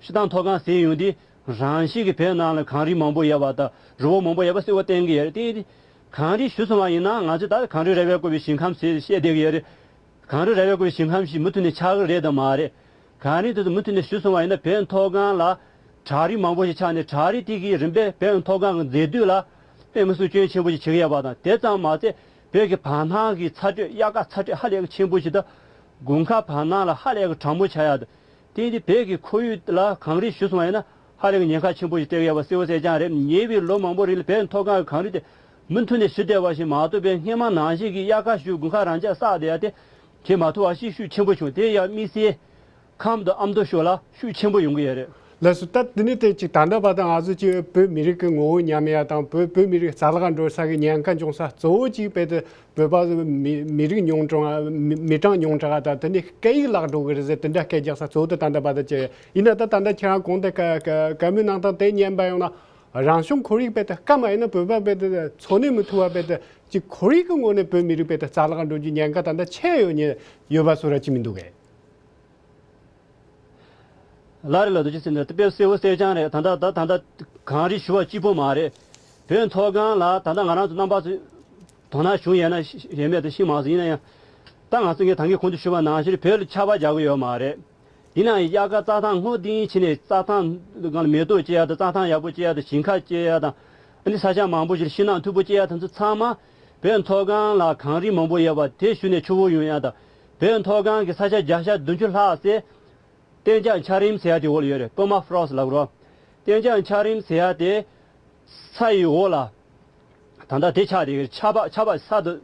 སྤྱིར་བཏང་མཐོ་སྒང་ཟེར་ཡོང་དུས་རང་བཞིན་གྱིས་བོད་ནང་ལ་གངས་རི་མང་པོ་ཡོད་པ་དང་རི་བོ་མང་པོ་ཡོད་པ་གསལ་པོ་བསྟན་གྱི་ཡོད་རེད། དེ་གངས་རི་ཞུ་སོང་བ་ཡིན་ན་ང་ཚོས་ད་གངས་རི་ར་བས་བསྐོར་བའི་ཞིང་ཁམས་ཟེར་བཤད་བསྡད་ཀྱི་ཡོད་རེད། གངས་རི་ར་བས་བསྐོར་བའི་ཞིང་ཁམས་ཤིག་མུ་མཐུད་ནས་ཆགས་ཀྱི་རེད་དམ་མ་རེད། གངས་རི་དེ་ཚོ་མུ་མཐུད་ནས་ཞུ་སོང་བ་ཡིན་ན་བོད་མཐོ་སྒང་ལ་བྲག་རི་མང་པོ་ཞིག་ཆགས་ནས་བྲག་རི་དེ་གིས་རིམ་པས་བོད་མཐོ་སྒང་གི་མཛེས་སྡུག་ལ་དཔེ་མི་སྲིད་སྐྱོན་ཆེན་པོ་ཞིག་བྱེད་ཀྱི་ཡོད་པ་དང་། དེ་ཙམ་མ་ཟད། བོད་ཀྱི་བར་སྣང་གི་ཚ་དྲོད་དབྱར་ཁ་ཚ་དྲོད་ཧ་ལས་ཀྱི་ཆེན་པོ་ཞིག་དང་། དགུན་ཁ་བར་སྣང་ལ་ཧ་ལས་ཀྱི་གྲང་མོ་ཆགས་ཡག་དང་། དེ་ཡིན་དུས་བོད་ཀྱི་ཁོར་ཡུག་ལ་གངས་རི་ཞུ་སོང་བ་ཡིན་ན་ ཧ་ལས་ཀྱི་ཉེན་ཁ་ཆེན་པོ་ཞིག་སྤྲད་ཡོད་པ་གསལ་པོ་གསལ་རྐྱང་རེད། ཉེ་བའི་ལོ་མང་པོ་རིང་ལ་བོད་མཐོ་སྒང་གི་གངས་རི་དེ་མུ་མཐུད་ནས་ཞུ་བསྡད་པ་ཞིག་མ་གཏོགས་པའི་སྔོན་མ་ནང་བཞིན་གྱི་དབྱར་ཁ་བཞུགས་དགུན་ཁ་རང་འཇགས་བསགས་བསྡད་ཡ་དེ་བྱེད་མ་ཐུབ་པ་ཞིག་ཤུགས་ཆེན་པོ་བྱུང་། དེ་ཡང་དམིགས་བསལ་ཁམས་དང་ཨ་མདོ་ཕྱོགས་ལ་ཤུགས་ཆེན་པོ་ཡོང་གི་ཡོད་རེད། ལགས་སོ། ད་དེ་ནས་དེ་ཅིག་ད་ལྟ་བར་དུ་ང་ཚོ་ཅིག་བོད་མི་རིགས་ཀྱི་ངོ་བོ་ཉམས་ཡ་དང་བོད་བོད་མི་རིགས་རྩ་བརླག་འགྲོ་ས་གི་ཉེན་ཁ་འབྱུང་ས་གཙོ་བོ་ཅིག་བོད་དུ་བོད་པ་མི་མི་རིགས་ཉུང་དྲགས་མི་མི་གྲངས་ཉུང་དྲགས་དང་དེ་ནས་སྐད་ཡིག་བརླག་འགྲོ་གི་རེད་ཟེར་དེ་འདྲ་སྐད་རྒྱག་ས་གཙོ་བོ་དེ་ད་ལྟ་བར་དུ་ཅིག་ཡིན་ན། ད་ད་ལྟ་ཁྱེད་རང་གོང་དུ་བཀའ་བཀའ་བཀའ་མོལ་གནང་སྟངས་དེ་ཉན་པ་ཡོང་ན། རང་བྱུང་ཁོར་ཡུག་དཔེ་དེ་སྐམ་པ་ཡིན་ན་བོད་པ་དཔེ་དེ་འཚོ་གནས་མི་ཐུབ་པ་དཔེ་དེ་ཅིག་ཁོར་ཡུག་གི་ངོས་ནས་བོད་མི་རིགས་དཔེ་དེ་རྩ་བརླག་འགྲོ་རྒྱུའི་ཉེན་ཁ་ད་ལྟ་ཆེ་ཡོད་ཉེ་ཡོད་པ་སོགས་ར་ཅི་མི་འདུག་གས། ལགས་རེད་ལགས། རྡོ་རྗེ་སེམས་དཔའ་དཔེ་གསལ་པོ་གསལ་རྐྱང་རེད། ད་ལྟ་ད་ད་ལྟ་གངས་རི་ཞུ་བ་གཅིག་པོ་མ་རེད། བོད་མཐོ་སྒང་ལ་ད་ལྟ་ང་རང་ཚོ་རྣམ་པ་ཚོས་དོ་སྣང་བྱུང་ཡོད་ན་ཤེས་ཡོད་མེད་དེ་ཤེས་མ་སོང་། ཡིན་ན་ཡང་ད་ང་ཚོ་ངས་ད་གིན་གོང་དུ་ཞུས་པ་ནང་བཞིན་བོད་ལ་ཆར་པ་རྒྱག་གི་ཡོད་མ་རེད། ཡིན་ནའང་དབྱར་ཁ་རྩྭ་ཐང་སྔོ་ལྡིང་བྱས་ནས་རྩྭ་ཐང་སྒང་ལ་མེ་ཏོག་སྐྱེ་ཡ་དང་རྩྭ་ཐང་ཡག་པོ་སྐྱེ་ཡ་དང་ཞིང་ཁ་སྐྱེ་ཡ་དང་ཨ་ནི་ས་ཆ་མང་པོ་ཞིག་ལ་ཤིང་ནགས་མཐུག་པོ་སྐྱེ་ཡ་དེ་ཚོ་ཚང་མ་བོད་མཐོ་སྒང་ལ་གངས་རི་མང་པོ་ཡོད་པ་དེ་ཞུ་ནས་ཆུ་བོ་ཡོང་ཡ་དང་བོད་མཐོ་སྒང་གི་ས་ཆ་བརྒྱ་ཆ་བདུན་ཅུ་ལྷག་ཙམ་གཏན་འཇགས་འཁྱགས་རོམ་ཟེར་ཡ་དེ་འོག་ལ་ཡོད་རེད། པུར་མ་ཕོ་རོ་སི་ལབ་རོ། གཏན་འཇགས་འཁྱགས་རོམ་ཟེར་ཡ་དེ་ས་ཡི་འོག་ལ་ད་ལྟ་དེ་ཆགས་བསྡད་ཀྱི་རེད། ཆར་པ་ཆར་པ་ས་དང་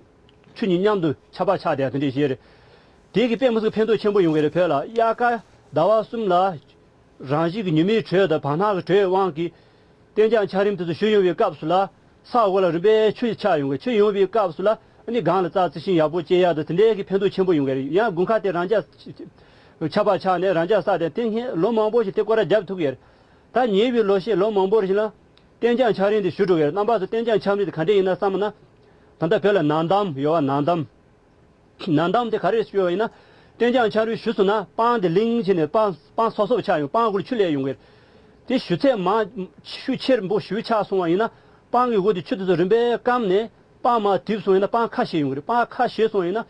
ཆུ་གཉིས་མཉམ་དུ་ཆར་པ་ཆགས་བསྡད་ཡ་དེ་འདྲས་ཞིག་རེད། དེ་གི་དཔེ་མི་སྲིད་ཕན་ཐོགས་ཆེན་པོ་ཡོང་གི་རེད། བོད་ལ་དབྱར་ཁ་ཟླ་བ་གསུམ་ལ་རང་བཞིན་གྱི་ཉི་མའི་དྲོད་དང་བར་ནག་གི་དྲོད་དབང་གིས་གཏན་འཇགས་འཁྱགས་རོམ་དེ་ཚོ་ཞུ་ཡོང་བའི་སྐབས་སུ་ལ་ས་འོག་ལ་རིམ་པས་ཆུ་ཆགས་ཡོང་གི། ཆུ་ཡོང་བའི་སྐབས་སུ་ལ་ཨ་ནི་སྒང་ལ་རྩྭ་རྩི་ཤིང་ཡག་པོ་སྐྱེ་ཡག་དང་དེ་འདྲའི་གི་ཕན་ཐོགས་ཆེན་པོ་ཡོང་གི་རེད། ཡང་དགུན་ཁ་དེ་རང་འཇགས་ཆར་པ་ཆགས་ནས་རང་འཇགས་ས་དེ་དེ་སྔོན་ལོ་མང་པོ་ཞིག་དེ་སྐོར་ར་རྒྱབ་ཐུབ་ཀྱི་ཡོད་རེད། ད་ཉེ་བའི་ལོ་ཤས་ལོ་མང་པོ་ཞིག་ལ་གཏན་འཇགས་འཁྱགས་རོམ་དེ་ཞུ་འགྲོ་གི་རེད། རྣམ་པ་ཚོ་གཏན་འཇགས་འཁྱགས་རོམ་དེ་ག་འདྲས་ཡིན་ན་བསམ་ན། ད་ལྟ་བོད་ལ་ནགས་འདམ་ཡོད་པ། ནགས་འདམ། ནགས་འདམ་དེ་ག་རེ་ཞུ་བ་ཡིན་ན། གཏན་འཇགས་འཁྱགས་རོམ་ཞུ་སོང་ན་སྤང་དེ་ལིང་བྱས་ནས་སྤང་སྤང་སོབ་སོབ་ཆགས་ཡོང་། སྤང་གུ་ལ་ཆུ་ལས་ཡོང་གི་རེད། དེ་ཞུ་ཚད་མང་ཤུགས་ཆེར་པོ་ཞུ་ཆགས་སོང་བ་ཡིན་ན་སྤང་གི་འོག་དེ་ཆུ་དེ་ཚོ་རིམ་པས་སྐམ་ནས་སྤང་མར་དིབ་སོང་ཡིན་ན་སྤང་ཁ་ཕྱེ་ཡོང་གི་རེད། སྤང་ཁ་ཕྱེ་སོང་ཡིན་ན་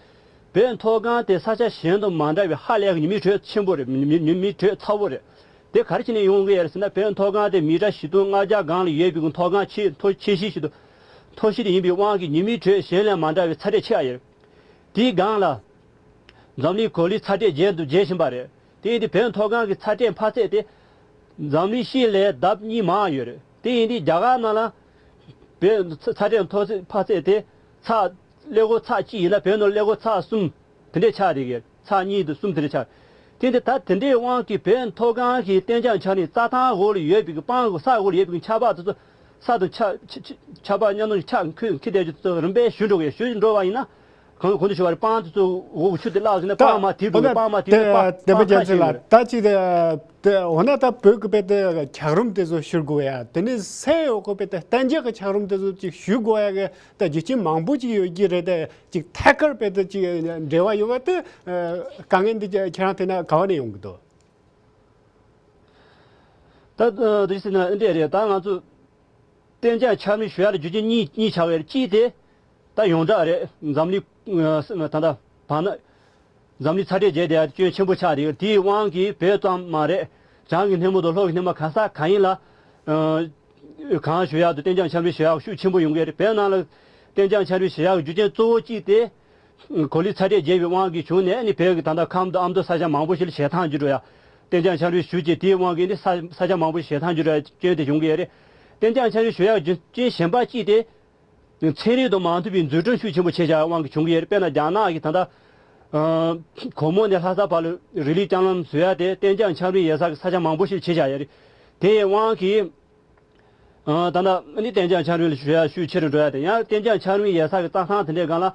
བོད་མཐོ་སྒང་དེ་ས་ཆ་གཞན་དང་མ་འདྲ་བའི་ཧ་ལས་ཀྱི་ཉི་མའི་དྲོད་ཆེན་པོ་རེད། ཉི་མའི་ཉི་མའི་དྲོད་ཚ་པོ་རེད། དེ་ག་རེ་བྱས་ནས་ཡོང་གི་ཡོད་རེད་ཟེར་ན། བོད་མཐོ་སྒང་དེ་མི་ཊར་བཞི་སྟོང་ལྔ་བརྒྱ་སྒང་ལ་ཡོད་པའི་མཐོ་སྒང་ཆེས་མཐོ་ཆེ་ཤོས་ཤིག་ཏུ་མཐོ་ཤོས་དེ་ཡིན་པའི་དབང་གིས་ཉི་མའི་དྲོད་གཞན་ལས་མ་འདྲ་བའི་ཚ་དྲོད་ཆེ་བ་ཡོད་རེད། དེའི་སྒང་ལ་འཛམ་གླིང་གོ་ལའི་ཚ་དྲོད་རྒྱས་དང་རྒྱས་བཞིན་པ་རེད། དེ་ཡིན་དུས་བོད་མཐོ་སྒང་གི་ཚ་དྲོད་འཕར་ཚད་དེ་འཛམ་གླིང་སྤྱི་ལས་ལྡབ་གཉིས་མང་ཡོད་རེད། དེ་ཡིན་དུས་རྒྱ་གར་ནང་ལ་བོད་ཚ་ཚ་དྲོད་མཐོ་ཚད་འཕར་ཚད་དེ་ཚ་ཀླད་ཀོར་ཚེག་གཅིག་ཡིན་ན་བོད་ནང་ཀླད་ཀོར་ཚེག་གསུམ་དེ་འདྲས་ཆགས་བསྡད་ཀྱི་ཚེག་གཉིས་དང་གསུམ་དེ་འདྲས་ཆགས། དེ་འདི་ད་དེ་འདྲའི་དབང་གིས་བོད་མཐོ་སྒང་གི་གཏན་འཇགས་འཁྱགས་རོམ་རྩྭ་ཐང་འོག་ལ་ཡོད་པའི་གི་སྤང་གི་ས་འོག་ལ་ཡོད་པའི་གི་ཆར་པ་དེ་ཚོ་ས་དང་ཆ་ཆ་ཆ་ཆར་པ་མཉམ་དུ་ཆགས་འཁྱུག་འཁྱུག་བསྡད་རྒྱུ་དེ་ཚོ་རིམ་པས་ཞུ་འགྲོ་གི། ཞུ་འགྲོ་བ་ཡིན་ན་གང་གོང་དུ་ཞུ་བ་རེད། སྤང་དེ་ཚོ་འོག་གི་ཆུ་དེ་བརླག་ཟིན་ན་ད་སྤང་མར་དིབ་འགྲོ་གི། འོ་ན་སྤང་མར་དིབ་ནས་དེ་སྤང་སྤང་དེ་ཁ་བྱེད་ཀྱི་ཡོད་རེད། ད་ཅི་དེ་དེ་འོ་ན་ད་བོད་ཀྱི་དཔེ་དེ་འཁྱགས་རོམ་དེ་ཚོ་ཞུ་དགོས་ཡ། དེ་ནས་སའི་འོག་གི་དཔེ་དེ་གཏན་འཇགས་ཀྱི་འཁྱགས་རོམ་དེ་ཚོ་ཅིག་ཞུ་དགོས་ཡ་གི་ད་རྒྱུ་རྐྱེན་མང་པོ་ཅིག་ཡོད་ཀྱི་རེད་དེ། ཅིག་ཐད་ཀར་དཔེ་དེ་ཅིག་འབྲེལ་བ་ཡོད་པ་དེ་དཀའ་ངལ་འདི་ཁྱེད་རང་དེ་ན་ག་བ་ནས་ཡོང་གི་འདུག་ད་འདི་ཟེར་ན་འདི་རེད། ད་ང་ཚོ་གཏན་འཇགས་འཁྱགས་རོམ་ཞུ་ཡ་ལ་རྒྱུ་རྐྱེན་གཉིས་གཉིས་ཆགས་ཡོད་རེད། གཅིག་དེ་ད་ཡོངས་གྲགས་རེད། འཛམ་གླིང་ད་ལྟ་བར་ན། འཛམ་གླིང་ཚ་དྲོད་རྒྱས་བསྡད་ཡ་དེ་སྐྱོན་ཆེན་པོ་ཆགས་བསྡད་ཡོད། དེའི་དབང་གིས་བོད་ཙམ་མ་རེད། བྱང་གི་སྣེ་མོ་དང་ལྷོ་གི་སྣེ་མོ་ག་ས་ག་ཡིན་ལ། ཨ་གངས་ཞུ་ཡག་དང་གཏན་འཇགས་འཁྱགས་རོམ་ཞུ་ཡག་ཤུགས་ཆེན་པོ་ཡོང་གི་རེད། བོད་ནང་ལ་གཏན་འཇགས་འཁྱགས་རོམ་ཞུ་ཡག་གི་རྒྱུ་རྐྱེན་གཙོ་བོ་གཅིག་དེ། གོ་ལའི་ཚ་དྲོད་རྒྱས་པའི་དབང་གིས་བྱུང་ནས་ནི་བོད་ཀྱི་ད་ལྟ་ཁམས་དང་ཨ་མདོ་ས་ཆ་མང་པོ་ཞིག་ལ་བྱེ་ཐང་རྒྱུ་འགྲོ་ཡ། གཏན་འཇགས་འཁྱགས་རོམ་ཞུ་རྗེས་དེའི་དབང་གིས་ནི་ས་ས་ཆ་མང་པོ་ཞིག་བྱེ་ཐང་རྒྱུ་འགྲོ་ཡ་སྐྱོན་དེ་བྱུང་གི་ཡོད་རེད། གཏན་འཇགས་འཁྱགས་རོམ་ཞུ་ཡག་གི་རྒྱུ་རྐྱེན་གཞན་པ་གཅིག་དེ། ཚན་རིག་དང་མ་མཐུན་པའི་འཛུགས་སྐྲུན་ཤུགས་ཆེན་པོ་བྱས་བཞག་པའི་དབང་གིས་བྱུང་གི་ཡོད་རེད། དཔེར་ན་རྒྱ་ནག་གིས་ད་ལྟ་ཨ་གོར་མོ་ནས་ལྷ་ས་བར་ལ་རི་ལི་ལྕང་ལམ་བཟོ་ཡ་དེ་གཏན་འཇགས་འཁྱགས་རོམ་ཡོད་ས་གི་ས་ཆ་མང་པོ་ཞིག་བྱས་བཞག་ཡོད་རེད། དེའི་དབང་གིས་ཨ་ད་ལྟ་ནི་གཏན་འཇགས་འཁྱགས་རོམ་ལ་བཟོ་ཡ་ཤུགས་ཆེ་རུ་འགྲོ་ཡ་དེ་ཡང་གཏན་འཇགས་འཁྱགས་རོམ་ཡོད་ས་གི་རྩྭ་ཐང་དེ་འདྲའི་སྒང་ལ་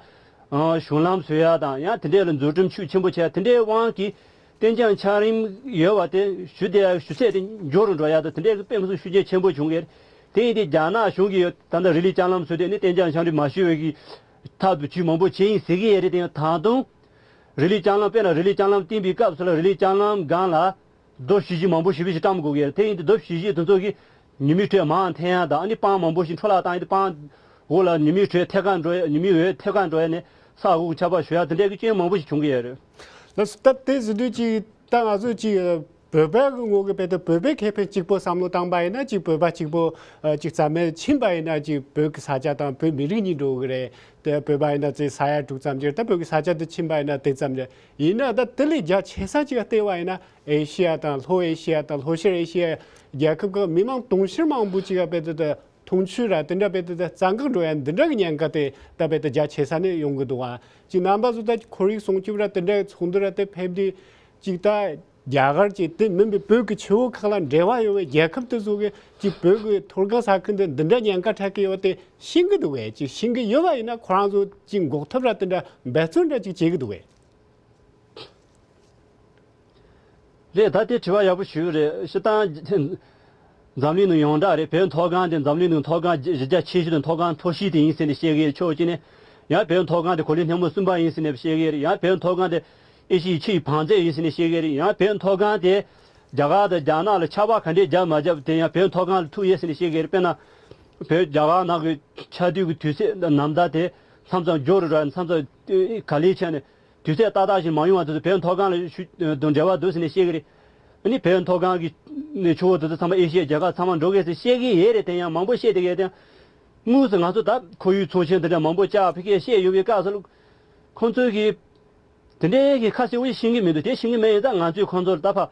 ཨ་གཞུང་ལམ་བཟོ་ཡ་དང་ཡང་དེ་འདྲའི་ལ་འཛུགས་སྐྲུན་ཤུགས་ཆེན་པོ་བྱས། དེ་འདྲའི་དབང་གིས་གཏན་འཇགས་འཁྱགས་རོམ་ཡོད་པ་དེ་ཞུ་བསྡད་ཡ་ཞུ་ཚད་དེ་མགྱོགས་རུ་འགྲོ་ཡ་དང་དེ་འདྲའི་དཔེ་མི་སྲིད་ཤུགས་རྐྱེན་ཆེན་པོ་བྱུང་གི་རེད། དེ་ཡིན་དུས་རྒྱ་ནག་གཞུང་གིས་ད་ལྟ་རི་ལི་ལྕང་ལམ་བཟོས་ཏེ་ནི་གཏན་འཇགས་འཁྱགས་རོམ་མ་ཞུ་བའི་གི་ཐབས་དང་ཇུས་མང་པོ་བྱས་ཡིན་ཟེར་གི་ཡོད་རེད། དེ་ཡང་ད་དུང་རི་ལི་ལྕང་ལམ་དཔེར་ན་རི་ལི་ལྕང་ལམ་བཏིང་བའི་སྐབས་སུ་ལ་རི་ལི་ལྕང་ལམ་སྒང་ལ་རྡོ་བཞི་བཞི་མང་པོ་ཞེ་པོ་ཞིག་བཀྲམ་དགོས་ཀྱི་རེད། དེ་ཡིན་དུས་རྡོ་བཞི་བཞི་དེ་ཚོ་གིས་ཉི་མའི་དྲོད་མར་འཐེན་ཡ་དང་ཨ་ནི་སྤང་མང་པོ་ཞིག་འཕྲོ་བརླག་བཏང་ཡ་དེ་སྤང་འོག་ལ་ཉི་མའི་དྲོད་ཐད་ཀར་འགྲོ་ཡ་ཉི་མའི་འོད་ཐད་ཀར་འགྲོ་ཡ་ནས་ས་འོག་གི་ཆར་པ་ཞུ་ཡ་དེ་འདྲའི་གི་རྐྱེན་མང་པོ་ཞིག་བྱུང་གི་ཡོད་རེད། ལགས་སོ། ད་དེ་ཟེར་དུས་ཅིག་ད་ང་ཚོ་ཅིག་ བོད་པ་གི་ངོས་ཀྱི་དཔེ་དེ་བོད་པའི་ཁེ་ཕན་གཅིག་པོ་བསམ་བློ་བཏང་པ་ཡིན་ན་གཅིག་བོད་པ་གཅིག་པོ་ཨ་གཅིག་རྩ་མེད་ཕྱིན་པ་ཡིན་ན་གཅིག་བོད་ཀྱི་ས་ཆ་དང་བོད་མི་རིགས་གཉིས་འགྲོ་གི་རེད། དེ་བོད་པ་ཡིན་ན་ཚེ་ས་ཡ་དྲུག་ཙམ་གྱི་ད་བོད་ཀྱི་ས་ཆ་དུ་ཕྱིན་པ་ཡིན་ན་དེ་ཙམ་རེད། ཡིན་ན་ད་དེ་ལས་རྒྱ་ཆེ་ས་གཅིག་བལྟས་པ་ཡིན་ན་ཨེ་ཤི་ཡ་དང་ལྷོ་ཨེ་ཤི་ཡ་དང་ལྷོ་ཤར་ཨེ་ཤི་ཡ་རྒྱལ་ཁབ་ཀྱི་མི་མང་དུང་ཕྱུར་མང་པོ་གཅིག་ག་དཔེ་དེ་དེ་འཐུང་ཆུ་ར་དེ་འདྲ་དཔེ་དེ་དེ་རྩ་འགག་འགྲོ་ཡ་འདི་འདྲ་གི་ཉེན་ཁ་དེ་ད་དཔེ་དེ་རྒྱ་ཆེ་ས་ནས་ཡོང་གི་འདུག་ཨ། གཅིག་རྣམ་པ་ཚོ་ད་ཁོར་ཡུག་སྲུང་སྐྱོབ་ར་དེ་འདྲ་ཚོགས་འདུ་ར་དེ་ཕེབས་དུས་གཅིག་ད་རྒྱ་གར་གྱི་དེ་མིན་པའི་བོད་ཀྱི་ཆུ་བོ་ཁག་ལ་འབྲེལ་བ་ཡོད་པའི་རྒྱལ་ཁབ་དེ་ཚོ་གི་གཅིག་བོད་ཀྱི་མཐོ་སྒང་ས་ཁུལ་འདི་འདི་འདྲ་ཉེན་ཁ་འཕྲད་ཀྱི་ཡོད་དེ་ཤེས་ཀྱི་འདུག་གས། གཅིག་ཤེས་ཀྱི་ཡོད་པ་ཡིན་ན་ཁོ་རང་ཚོ་གཅིག་འགོག་ཐབས་ར་དེ་འདྲ་འབད་བརྩོན་འདྲ་གཅིག་བྱེད་ཀྱི་འདུག་གས། རེད། ད་དེ་དྲི་བ་ཡག་པོ་ཞུས་རེད། སྤྱིར་བཏང་འཛམ་གླིང་ནང་ཡོངས་གྲགས་རེད། བོད་མཐོ་སྒང་དེ་འཛམ་གླིང་ནང་མཐོ་སྒང་གཞི་རྒྱ་ཆེ་ཤོས་དང་མཐོ་སྒང་མཐོ་ཤོས་དེ་ཡིན་ཟེར་ནས་བཤད་ཀྱི་ཡོད། ཕྱོགས་གཅིག་ནས་ཡང་བོད་མཐོ་སྒང་དེ་གོ་ལའི་སྣེ་མོ་གསུམ་པ་ཡིན་ཟེར་ནས་བཤད་ཀྱི་ཡོད་རེད། ཡང་བོད་མཐོ་སྒང་དེ་ཨེ་ཤི་ཡའི་ཆུ་ཡི་བང་མཛོད་ཡིན་ཟེར་ནས་བཤད་ཀྱི་ཡོད་རེད། ཡང་བོད་མཐོ་སྒང་དེ་རྒྱ་གར་དང་རྒྱ་ནག་ལ་ཆར་པ་ག་འདྲས་རྒྱབ་མ་རྒྱབ་དེ་ཡང་བོད་མཐོ་སྒང་ལ་ཐུག་ཡོད་ཟེར་ནས་བཤད་ཀྱི་ཡོད་རེད། དཔེར་ན་བོད་རྒྱ་གར་ནང་གི་ཆར་དུས་ཀྱི་དུས་ཚོད་ནམ་ཟླ་དེ་མཚམས་མཚམས་འགྱུར་ར་མཚམས་མཚམས་ག་ལེར་བྱས་ནས། དུས་ཚོད་ཏག་ཏག་ཞིག་མ་ཡོང་བ་དེ་ཚོ་བོད་མཐོ་སྒང་ལ་ཤུགས་དང་འབྲེལ་བ་འདུག་ཟེར་ནས་བཤད་ཀྱི་རེད། ཨ་ནི་བོད་མཐོ་སྒང་གི་ནས་ཆུ་བོ་དེ་ཚོ་ཚང་མ་ཨེ་ཤི་ཡའི་རྒྱལ་ཁབ་ཚང་མ་འགྲོ་གི་ཟེར་བཤད་ཀྱི་ཡོད་རེད། དེ་ཡང་མང་པོ་བཤད་བསྡད་ཀྱི་ཡོད་དེ། དངོས་སུ་ང་ཚོ་ད་ཁོར་ཡུག་ཚོགས་ཆེན་དེ་འདྲ་མང་པོ་བཅར་ཕ་གིར་བཤད་ཡོང་བའི་སྐབས་སུ་ཁོང་ཚོས་ཀྱི་དེ་འདྲའི་གི་ཁ་གསལ་བོ་ཤེས་ཀྱི་མི་འདུག་དེ་ཤེས་ཀྱི་མེད་ཡིན་ཙང་ང་ཚོས་ཁོང་ཚོར་ད་ཕ།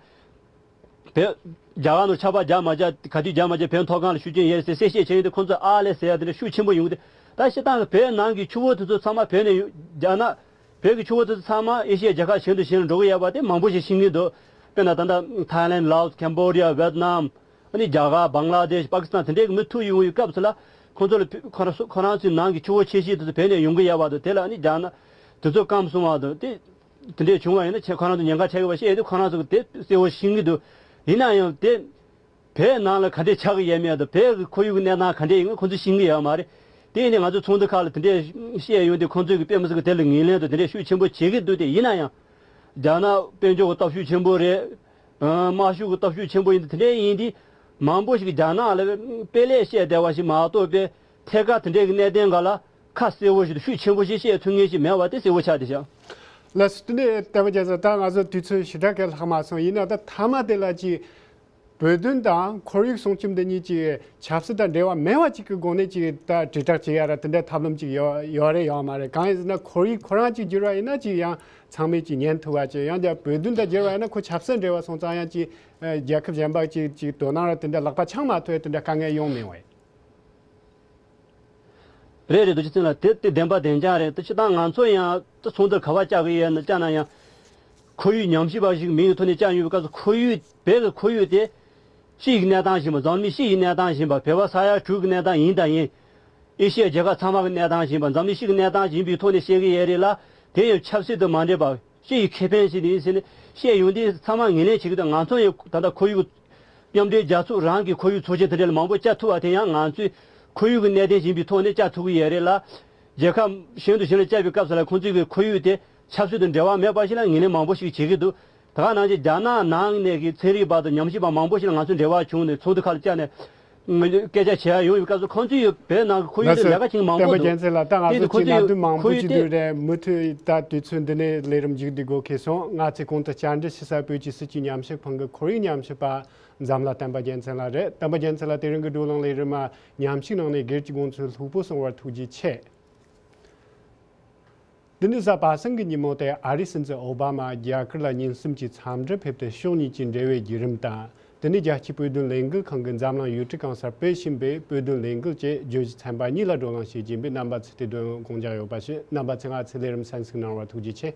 བོད། རྒྱ་གར་ནང་ཆར་པ་རྒྱག་མ་རྒྱག་ག་དུས་རྒྱག་མ་རྒྱག་བོད་མཐོ་སྒང་ལ་ཤུགས་རྐྱེན་ཡོད་ཟེར་གསལ་བཤད་བྱས་ཡོང་དུས་ཁོང་ཚོ་ཨ་ལས་ཟེར་ཡ་དེ་འདྲ་ཤུགས་ཆེན་པོ་ཡོང་གི་འདུག་ད་སྤྱིར་བཏང་གི་བོད་ནང་གི་ཆུ་བོ་དེ་ཚོ་ཚང་མ་བོད་ནས་ཡོང་རྒྱ་ནག་བོད་ཀྱི་ཆུ་བོ་དེ་ཚོ་ཚང་མ་ཨེ་ཤི་ཡའི་རྒྱལ་ཁབ་གཞན་དང་གཞན་ལ་འགྲོ་གི་ཡོད་པ་དེ་མང་པོ་ཞིག་ཤེས་ཀྱི་འདུག་དཔེར་ན་ད་ལྟ་ཐའི་ལེན། ལའོ། ཀེམ་བོ་ཌི་ཡ། ཝེ་ཏི་ནམ། ཨ་ནི་རྒྱ་གར། བང་ལ་དེཤ། པ་ཀི་སི་ཐན་དེ་འདྲའི་གི་མི་ཐུག་ཡོང་བའི་སྐབས་སུ་ལ་ཁོང་ཚོ་ལ་ཁོ་རང་ཁོ་རང་ཚོའི་ནང་གི་ཆུ་བོ་ཆེ་ཤོས་དེ་ཚོ་བོད་ནས་ཡོང་གི་ཡོད་པ་དང་དེ་ལ་ཨ་ནི་རྒྱ་ནག་དེ་ཚོ་སྐམ་སོང་བ་དང་དེ། དེ་འདྲས་བྱུང་བ་ཡིན་ན་ཁྱེད་ཁོ་རང་ཚོ་ཉེན་ཁ་འཕྲད་ཀྱི་བ་ཤེས་ཏེ་ཁོ་རང་ཚོ་གི་དེ་གསལ་བོ་ཤེས་ཀྱི་འདུག་ཡིན་ན་ཡང་དེ་བོད་ནང་ལ་ག་འདྲས་ཆགས་ཀྱི་ཡོད་མེད་དང་བོད་ཀྱི་ཁོར་ཡུག་གི་གནས་སྟངས་ག་འདྲས་ཡིན་ཁོ་ཚོ་ཤེས་ཀྱི་ཡོད་མ་རེད། དེ་ཡིན་ནའི་ང་ཚོ་ཚོགས་འདུ་ཁག་ལ་དེ་འདྲས་བཤད་ཡོང་དུས་ཁོ་ཚོས་ཀྱི་དཔེ་མི་སྲིད་ཀྱི་དེ་ལ་ངོས་ལེན་དང་དེ་འདྲས་ཤུགས་ཆེན་པོ་བྱེད་ཀྱི་འདུག་དེ་ཡིན་ན་ཡང་རྒྱ་ནག་དཔལ་འབྱོར་གྱི་སྟོབས་ཤུགས་ཆེན་པོ་རེད། དམག་ཤུགས་ཀྱི་སྟོབས་ཤུགས་ཆེན་པོ་ཡིན་དུས་དེ་འདྲས་ཡིན་དུས་མང་པོ་ཞིག་རྒྱ་ནག་ལ་དཔེ་ལས་བཤད་བསྡད་པ་ཞིག་མ་གཏོགས་པའི་ཐད་ཀར་དེ་འདྲས་ཀྱི་གནད་དོན་འགའ་ལ། ཁ་གསལ་བོ་ཞིག་དང་ཤུགས་ཆེན་པོ་ཞིག་བཤད་ཐུབ་མཁན་ཞིག་མེད་པ་དེ་གསལ་བོ་ཆགས་བསྡད་ཤག་ལགས་སོ། དེ་ནས་བསྟན་པ་རྒྱལ་མཚན། ད་ང་ཚོ་དུས་ཚོད་ཞེ་དྲག་གི་ལྷག་མ་སོང་། ཡིན་ན་ད་མཐའ་མ་དེ་ལ་ཅིག་བོད་དོན་དང་ཁོར་ཡུག་སྲུང་སྐྱོབ་འདི་གཉིས་ཀྱི་ཆབ་སྲིད་དང་འབྲེལ་བ་མེད་པ་ཅིག་གི་སྒོ་ནས་ཅིག་ད་དྲིལ་བསྒྲགས་བྱེད་ཡ་ར་དེ་འདྲའི་ཐབས་ལམ་ཅིག་ཡོད་ཡོད་རེད་ཡོད་མ་རེད། གང་ཡིན་ཟེར་ན་ཁོར་ཡུག་ཁོ་རང་ཅིག་འགྱུར་བ་ཡིན་ན་ཅིག་ཡང་ཚང་མས་ཅིག་ཉན་ཐུབ་པ་ཅིག་ཡང་ཀྱང་བོད་དོན་དང་འབྲེལ་བ་ཡིན་ན་ཁོ་ཆབ་སྲིད་འབྲེལ་བ་སོང་ཙང་ཡང་ཅིག་རྒྱལ་ཁབ་གཞན་པ་ཅིག་ཅིག་དོ་སྣང་ར་དེ་འདྲ་ལག་པ་འཆང་མ་ཐུབ་ཡ་དེ་འདྲ་དཀའ་ངལ་ཡོང་མེད་པ་ཡིན། རེད་རེད། རྡོ་རྗེ་ཚེ་རིང་ལགས། དེ་དེ་བདེན་པ་བདེན་རྐྱང་རེད། དེ་སྤྱིར་བཏང་ང་ཚོ་ཡང་དེ་ཚོགས་འདུ་ག་པར་བཅར་གི་ཡོད་ན་བཅར་ན་ཡང་ཁོར་ཡུག་ཉམས་ཞིབ་པ་ཞིག་མིང་གི་ཐོག་ནས་བཅར་ཡོང་བའི་སྐབས་སུ་ཁོར་ཡུག་བོད་ཀྱི་ཁོར་ཡུག་དེ་སྤྱི་ཡི་གནས་སྟངས་བཞིན་པ། འཛམ་གླིང་སྤྱི་ཡི་གནས་སྟངས་བཞིན་པ། བོད་པ་ས་ཡ་དྲུག་གི་གནས་སྟངས་ཡིན་དང་ཡིན། ཨེ་ཤི་ཡའི་རྒྱལ་ཁབ་ཚང་མ་གི་གནས་སྟངས་བཞིན་པ། འཛམ་གླིང་སྤྱི་གི་གནས་སྟངས་ཡིན་པའི་ཐོག་ནས་བཤད་གི་ཡོད་རེད་ལ། དེ་ཡང་ཆབ་སྲིད་དང་མ་འབྲེལ་བ། སྤྱི་ཡི་ཁེ་ཕན་ཞིག་ཡིན་ཟེར་ནས་བཤད་ཡོང་དུས་ཚང་མ་ངོས་ལེན་བྱེད་ཀྱི་འདུག་ང་ཚོ་ཡང་ད་ལྟ་ཁོར་ཡུག་མཉམ་འབྲེལ་རྒྱལ་ཚོགས་རང་གི་ཁོར་ཡུག་ཚོགས་ཆེན་དེ་འདྲ་ལ་མང་པོ་བཅར་ཐུབ་པ་དེ་ཡང་ང་ཚོས་ཁོར་ཡུག་གི་གནད་དོན་ཡིན་པའི་ཐོག་ནས་བཅར་ཐུབ་ཀྱི་ཡོད་རེད་ལ། རྒྱལ་ཁབ་གཞན་དང་གཞན་ལ་བཅར་བའི་སྐབས་སུ་ལ་ཁོང་ཚོས་ཀྱི་ཁོར་ཡུག་དེ་ཆབ་སྲིད་དང་འབྲེལ་བ་མེད་པ་ཞིག་ལ་ངོས་ལེན་མང་པོ་ཞིག་བྱེད་ཀྱི་འདུག་ད་ག་ནང་བཞིན་རྒྱ་ནག་ནང་ནས་ཀྱི་ཚན་རིག་པ་དང་ཉམས་ཞིབ་པ་མང་པོ་ཞིག་ལ་ང་ཚོ་འབྲེལ་བ་བྱུང་ནས་ཚོགས་འདུ་ཁག་ལ་བཅར་ནས། སྐད་ཆ་བྱེད་ཡ་ཡོང་བའི་སྐབས་སུ་ཁོང་ཚོས་ཡོད་བོད་ནང་གི་ཁོར་ཡུག་དེ་ལས་ཀ་བྱེད་མང་པོ་འདུག་བསྟན་པ་རྒྱལ་མཚན་ལགས། ད་ང་ཚོ་ཅིག་གནད་དོན་མང་པོ་ཅིག་འདུག་རེད། མུ་མཐུད་ད་དུས་ཚོད་འདི་ནས་ལས་རིམ་མཇུག་བསྡུ་དགོས་ཁེལ་སོང་། ང་ཚོའི་གོང་དུ་བཅར་འདྲི་ཞུ་ས་བོད་ཀྱི་སྲིད་བྱུས་ཉམས་ཞིབ་ཁང་གི་ཁོར་ཡུག་ཉམས་ཞིབ་པ་འཛམ་ལྷ་བསྟན་པ་རྒྱལ་མཚན་ལགས་རེད། བསྟན་པ་རྒྱལ་མཚན་ལགས་དེ་རིང་གི་བགྲོ་གླེང་ལས་རིམ་མ་ཉམས་ཞིབ་གནང་ནས་སྒེར་གྱི་དགོངས་ཚུལ་ལྷུག་པོ་གསུངས་པར་ཐུགས་རྗེ་ཆེ། འདི་ནི་གཟའ་པ་སངས་ཀྱི་ཉིན་མོ་སྟེ་ཨ་རིའི་སྲིད་འཛིན་ཨོ་བྷ་མ་རྒྱ་གར་ལ་ཉིན་གསུམ་གྱི་འཚམས་འདྲིར་ཕེབས་ཏེ་ཕྱོགས་གཉིས་ཀྱི་འབྲེལ་བའི་བརྒྱུད་རིམ་དང་། དེ་ནི་རྒྱལ་སྤྱིའི་བོད་དོན་ལས་འགུལ་ཁང་གིས་འཛམ་གླིང་ཡུལ་གྲུ་གང་སར་སྤེལ་བཞིན་པའི་བོད་དོན་ལས་འགུལ་བཅས་བརྗོད་གཞི་ཚན་པ་གཉིས་ལ་བགྲོ་གླེང་བྱེད་ཀྱིན་པའི་རྣམ་པ་ཚོས་དེ་དོན་དགོངས་འཇགས་ཡོད་པ་ཞུ། རྣམ་པ་ཚོས་ང་ཚོའི་ལས་རིམ་གསན་གཟིགས་གནང་བར་ཐུགས་རྗེ་ཆེ།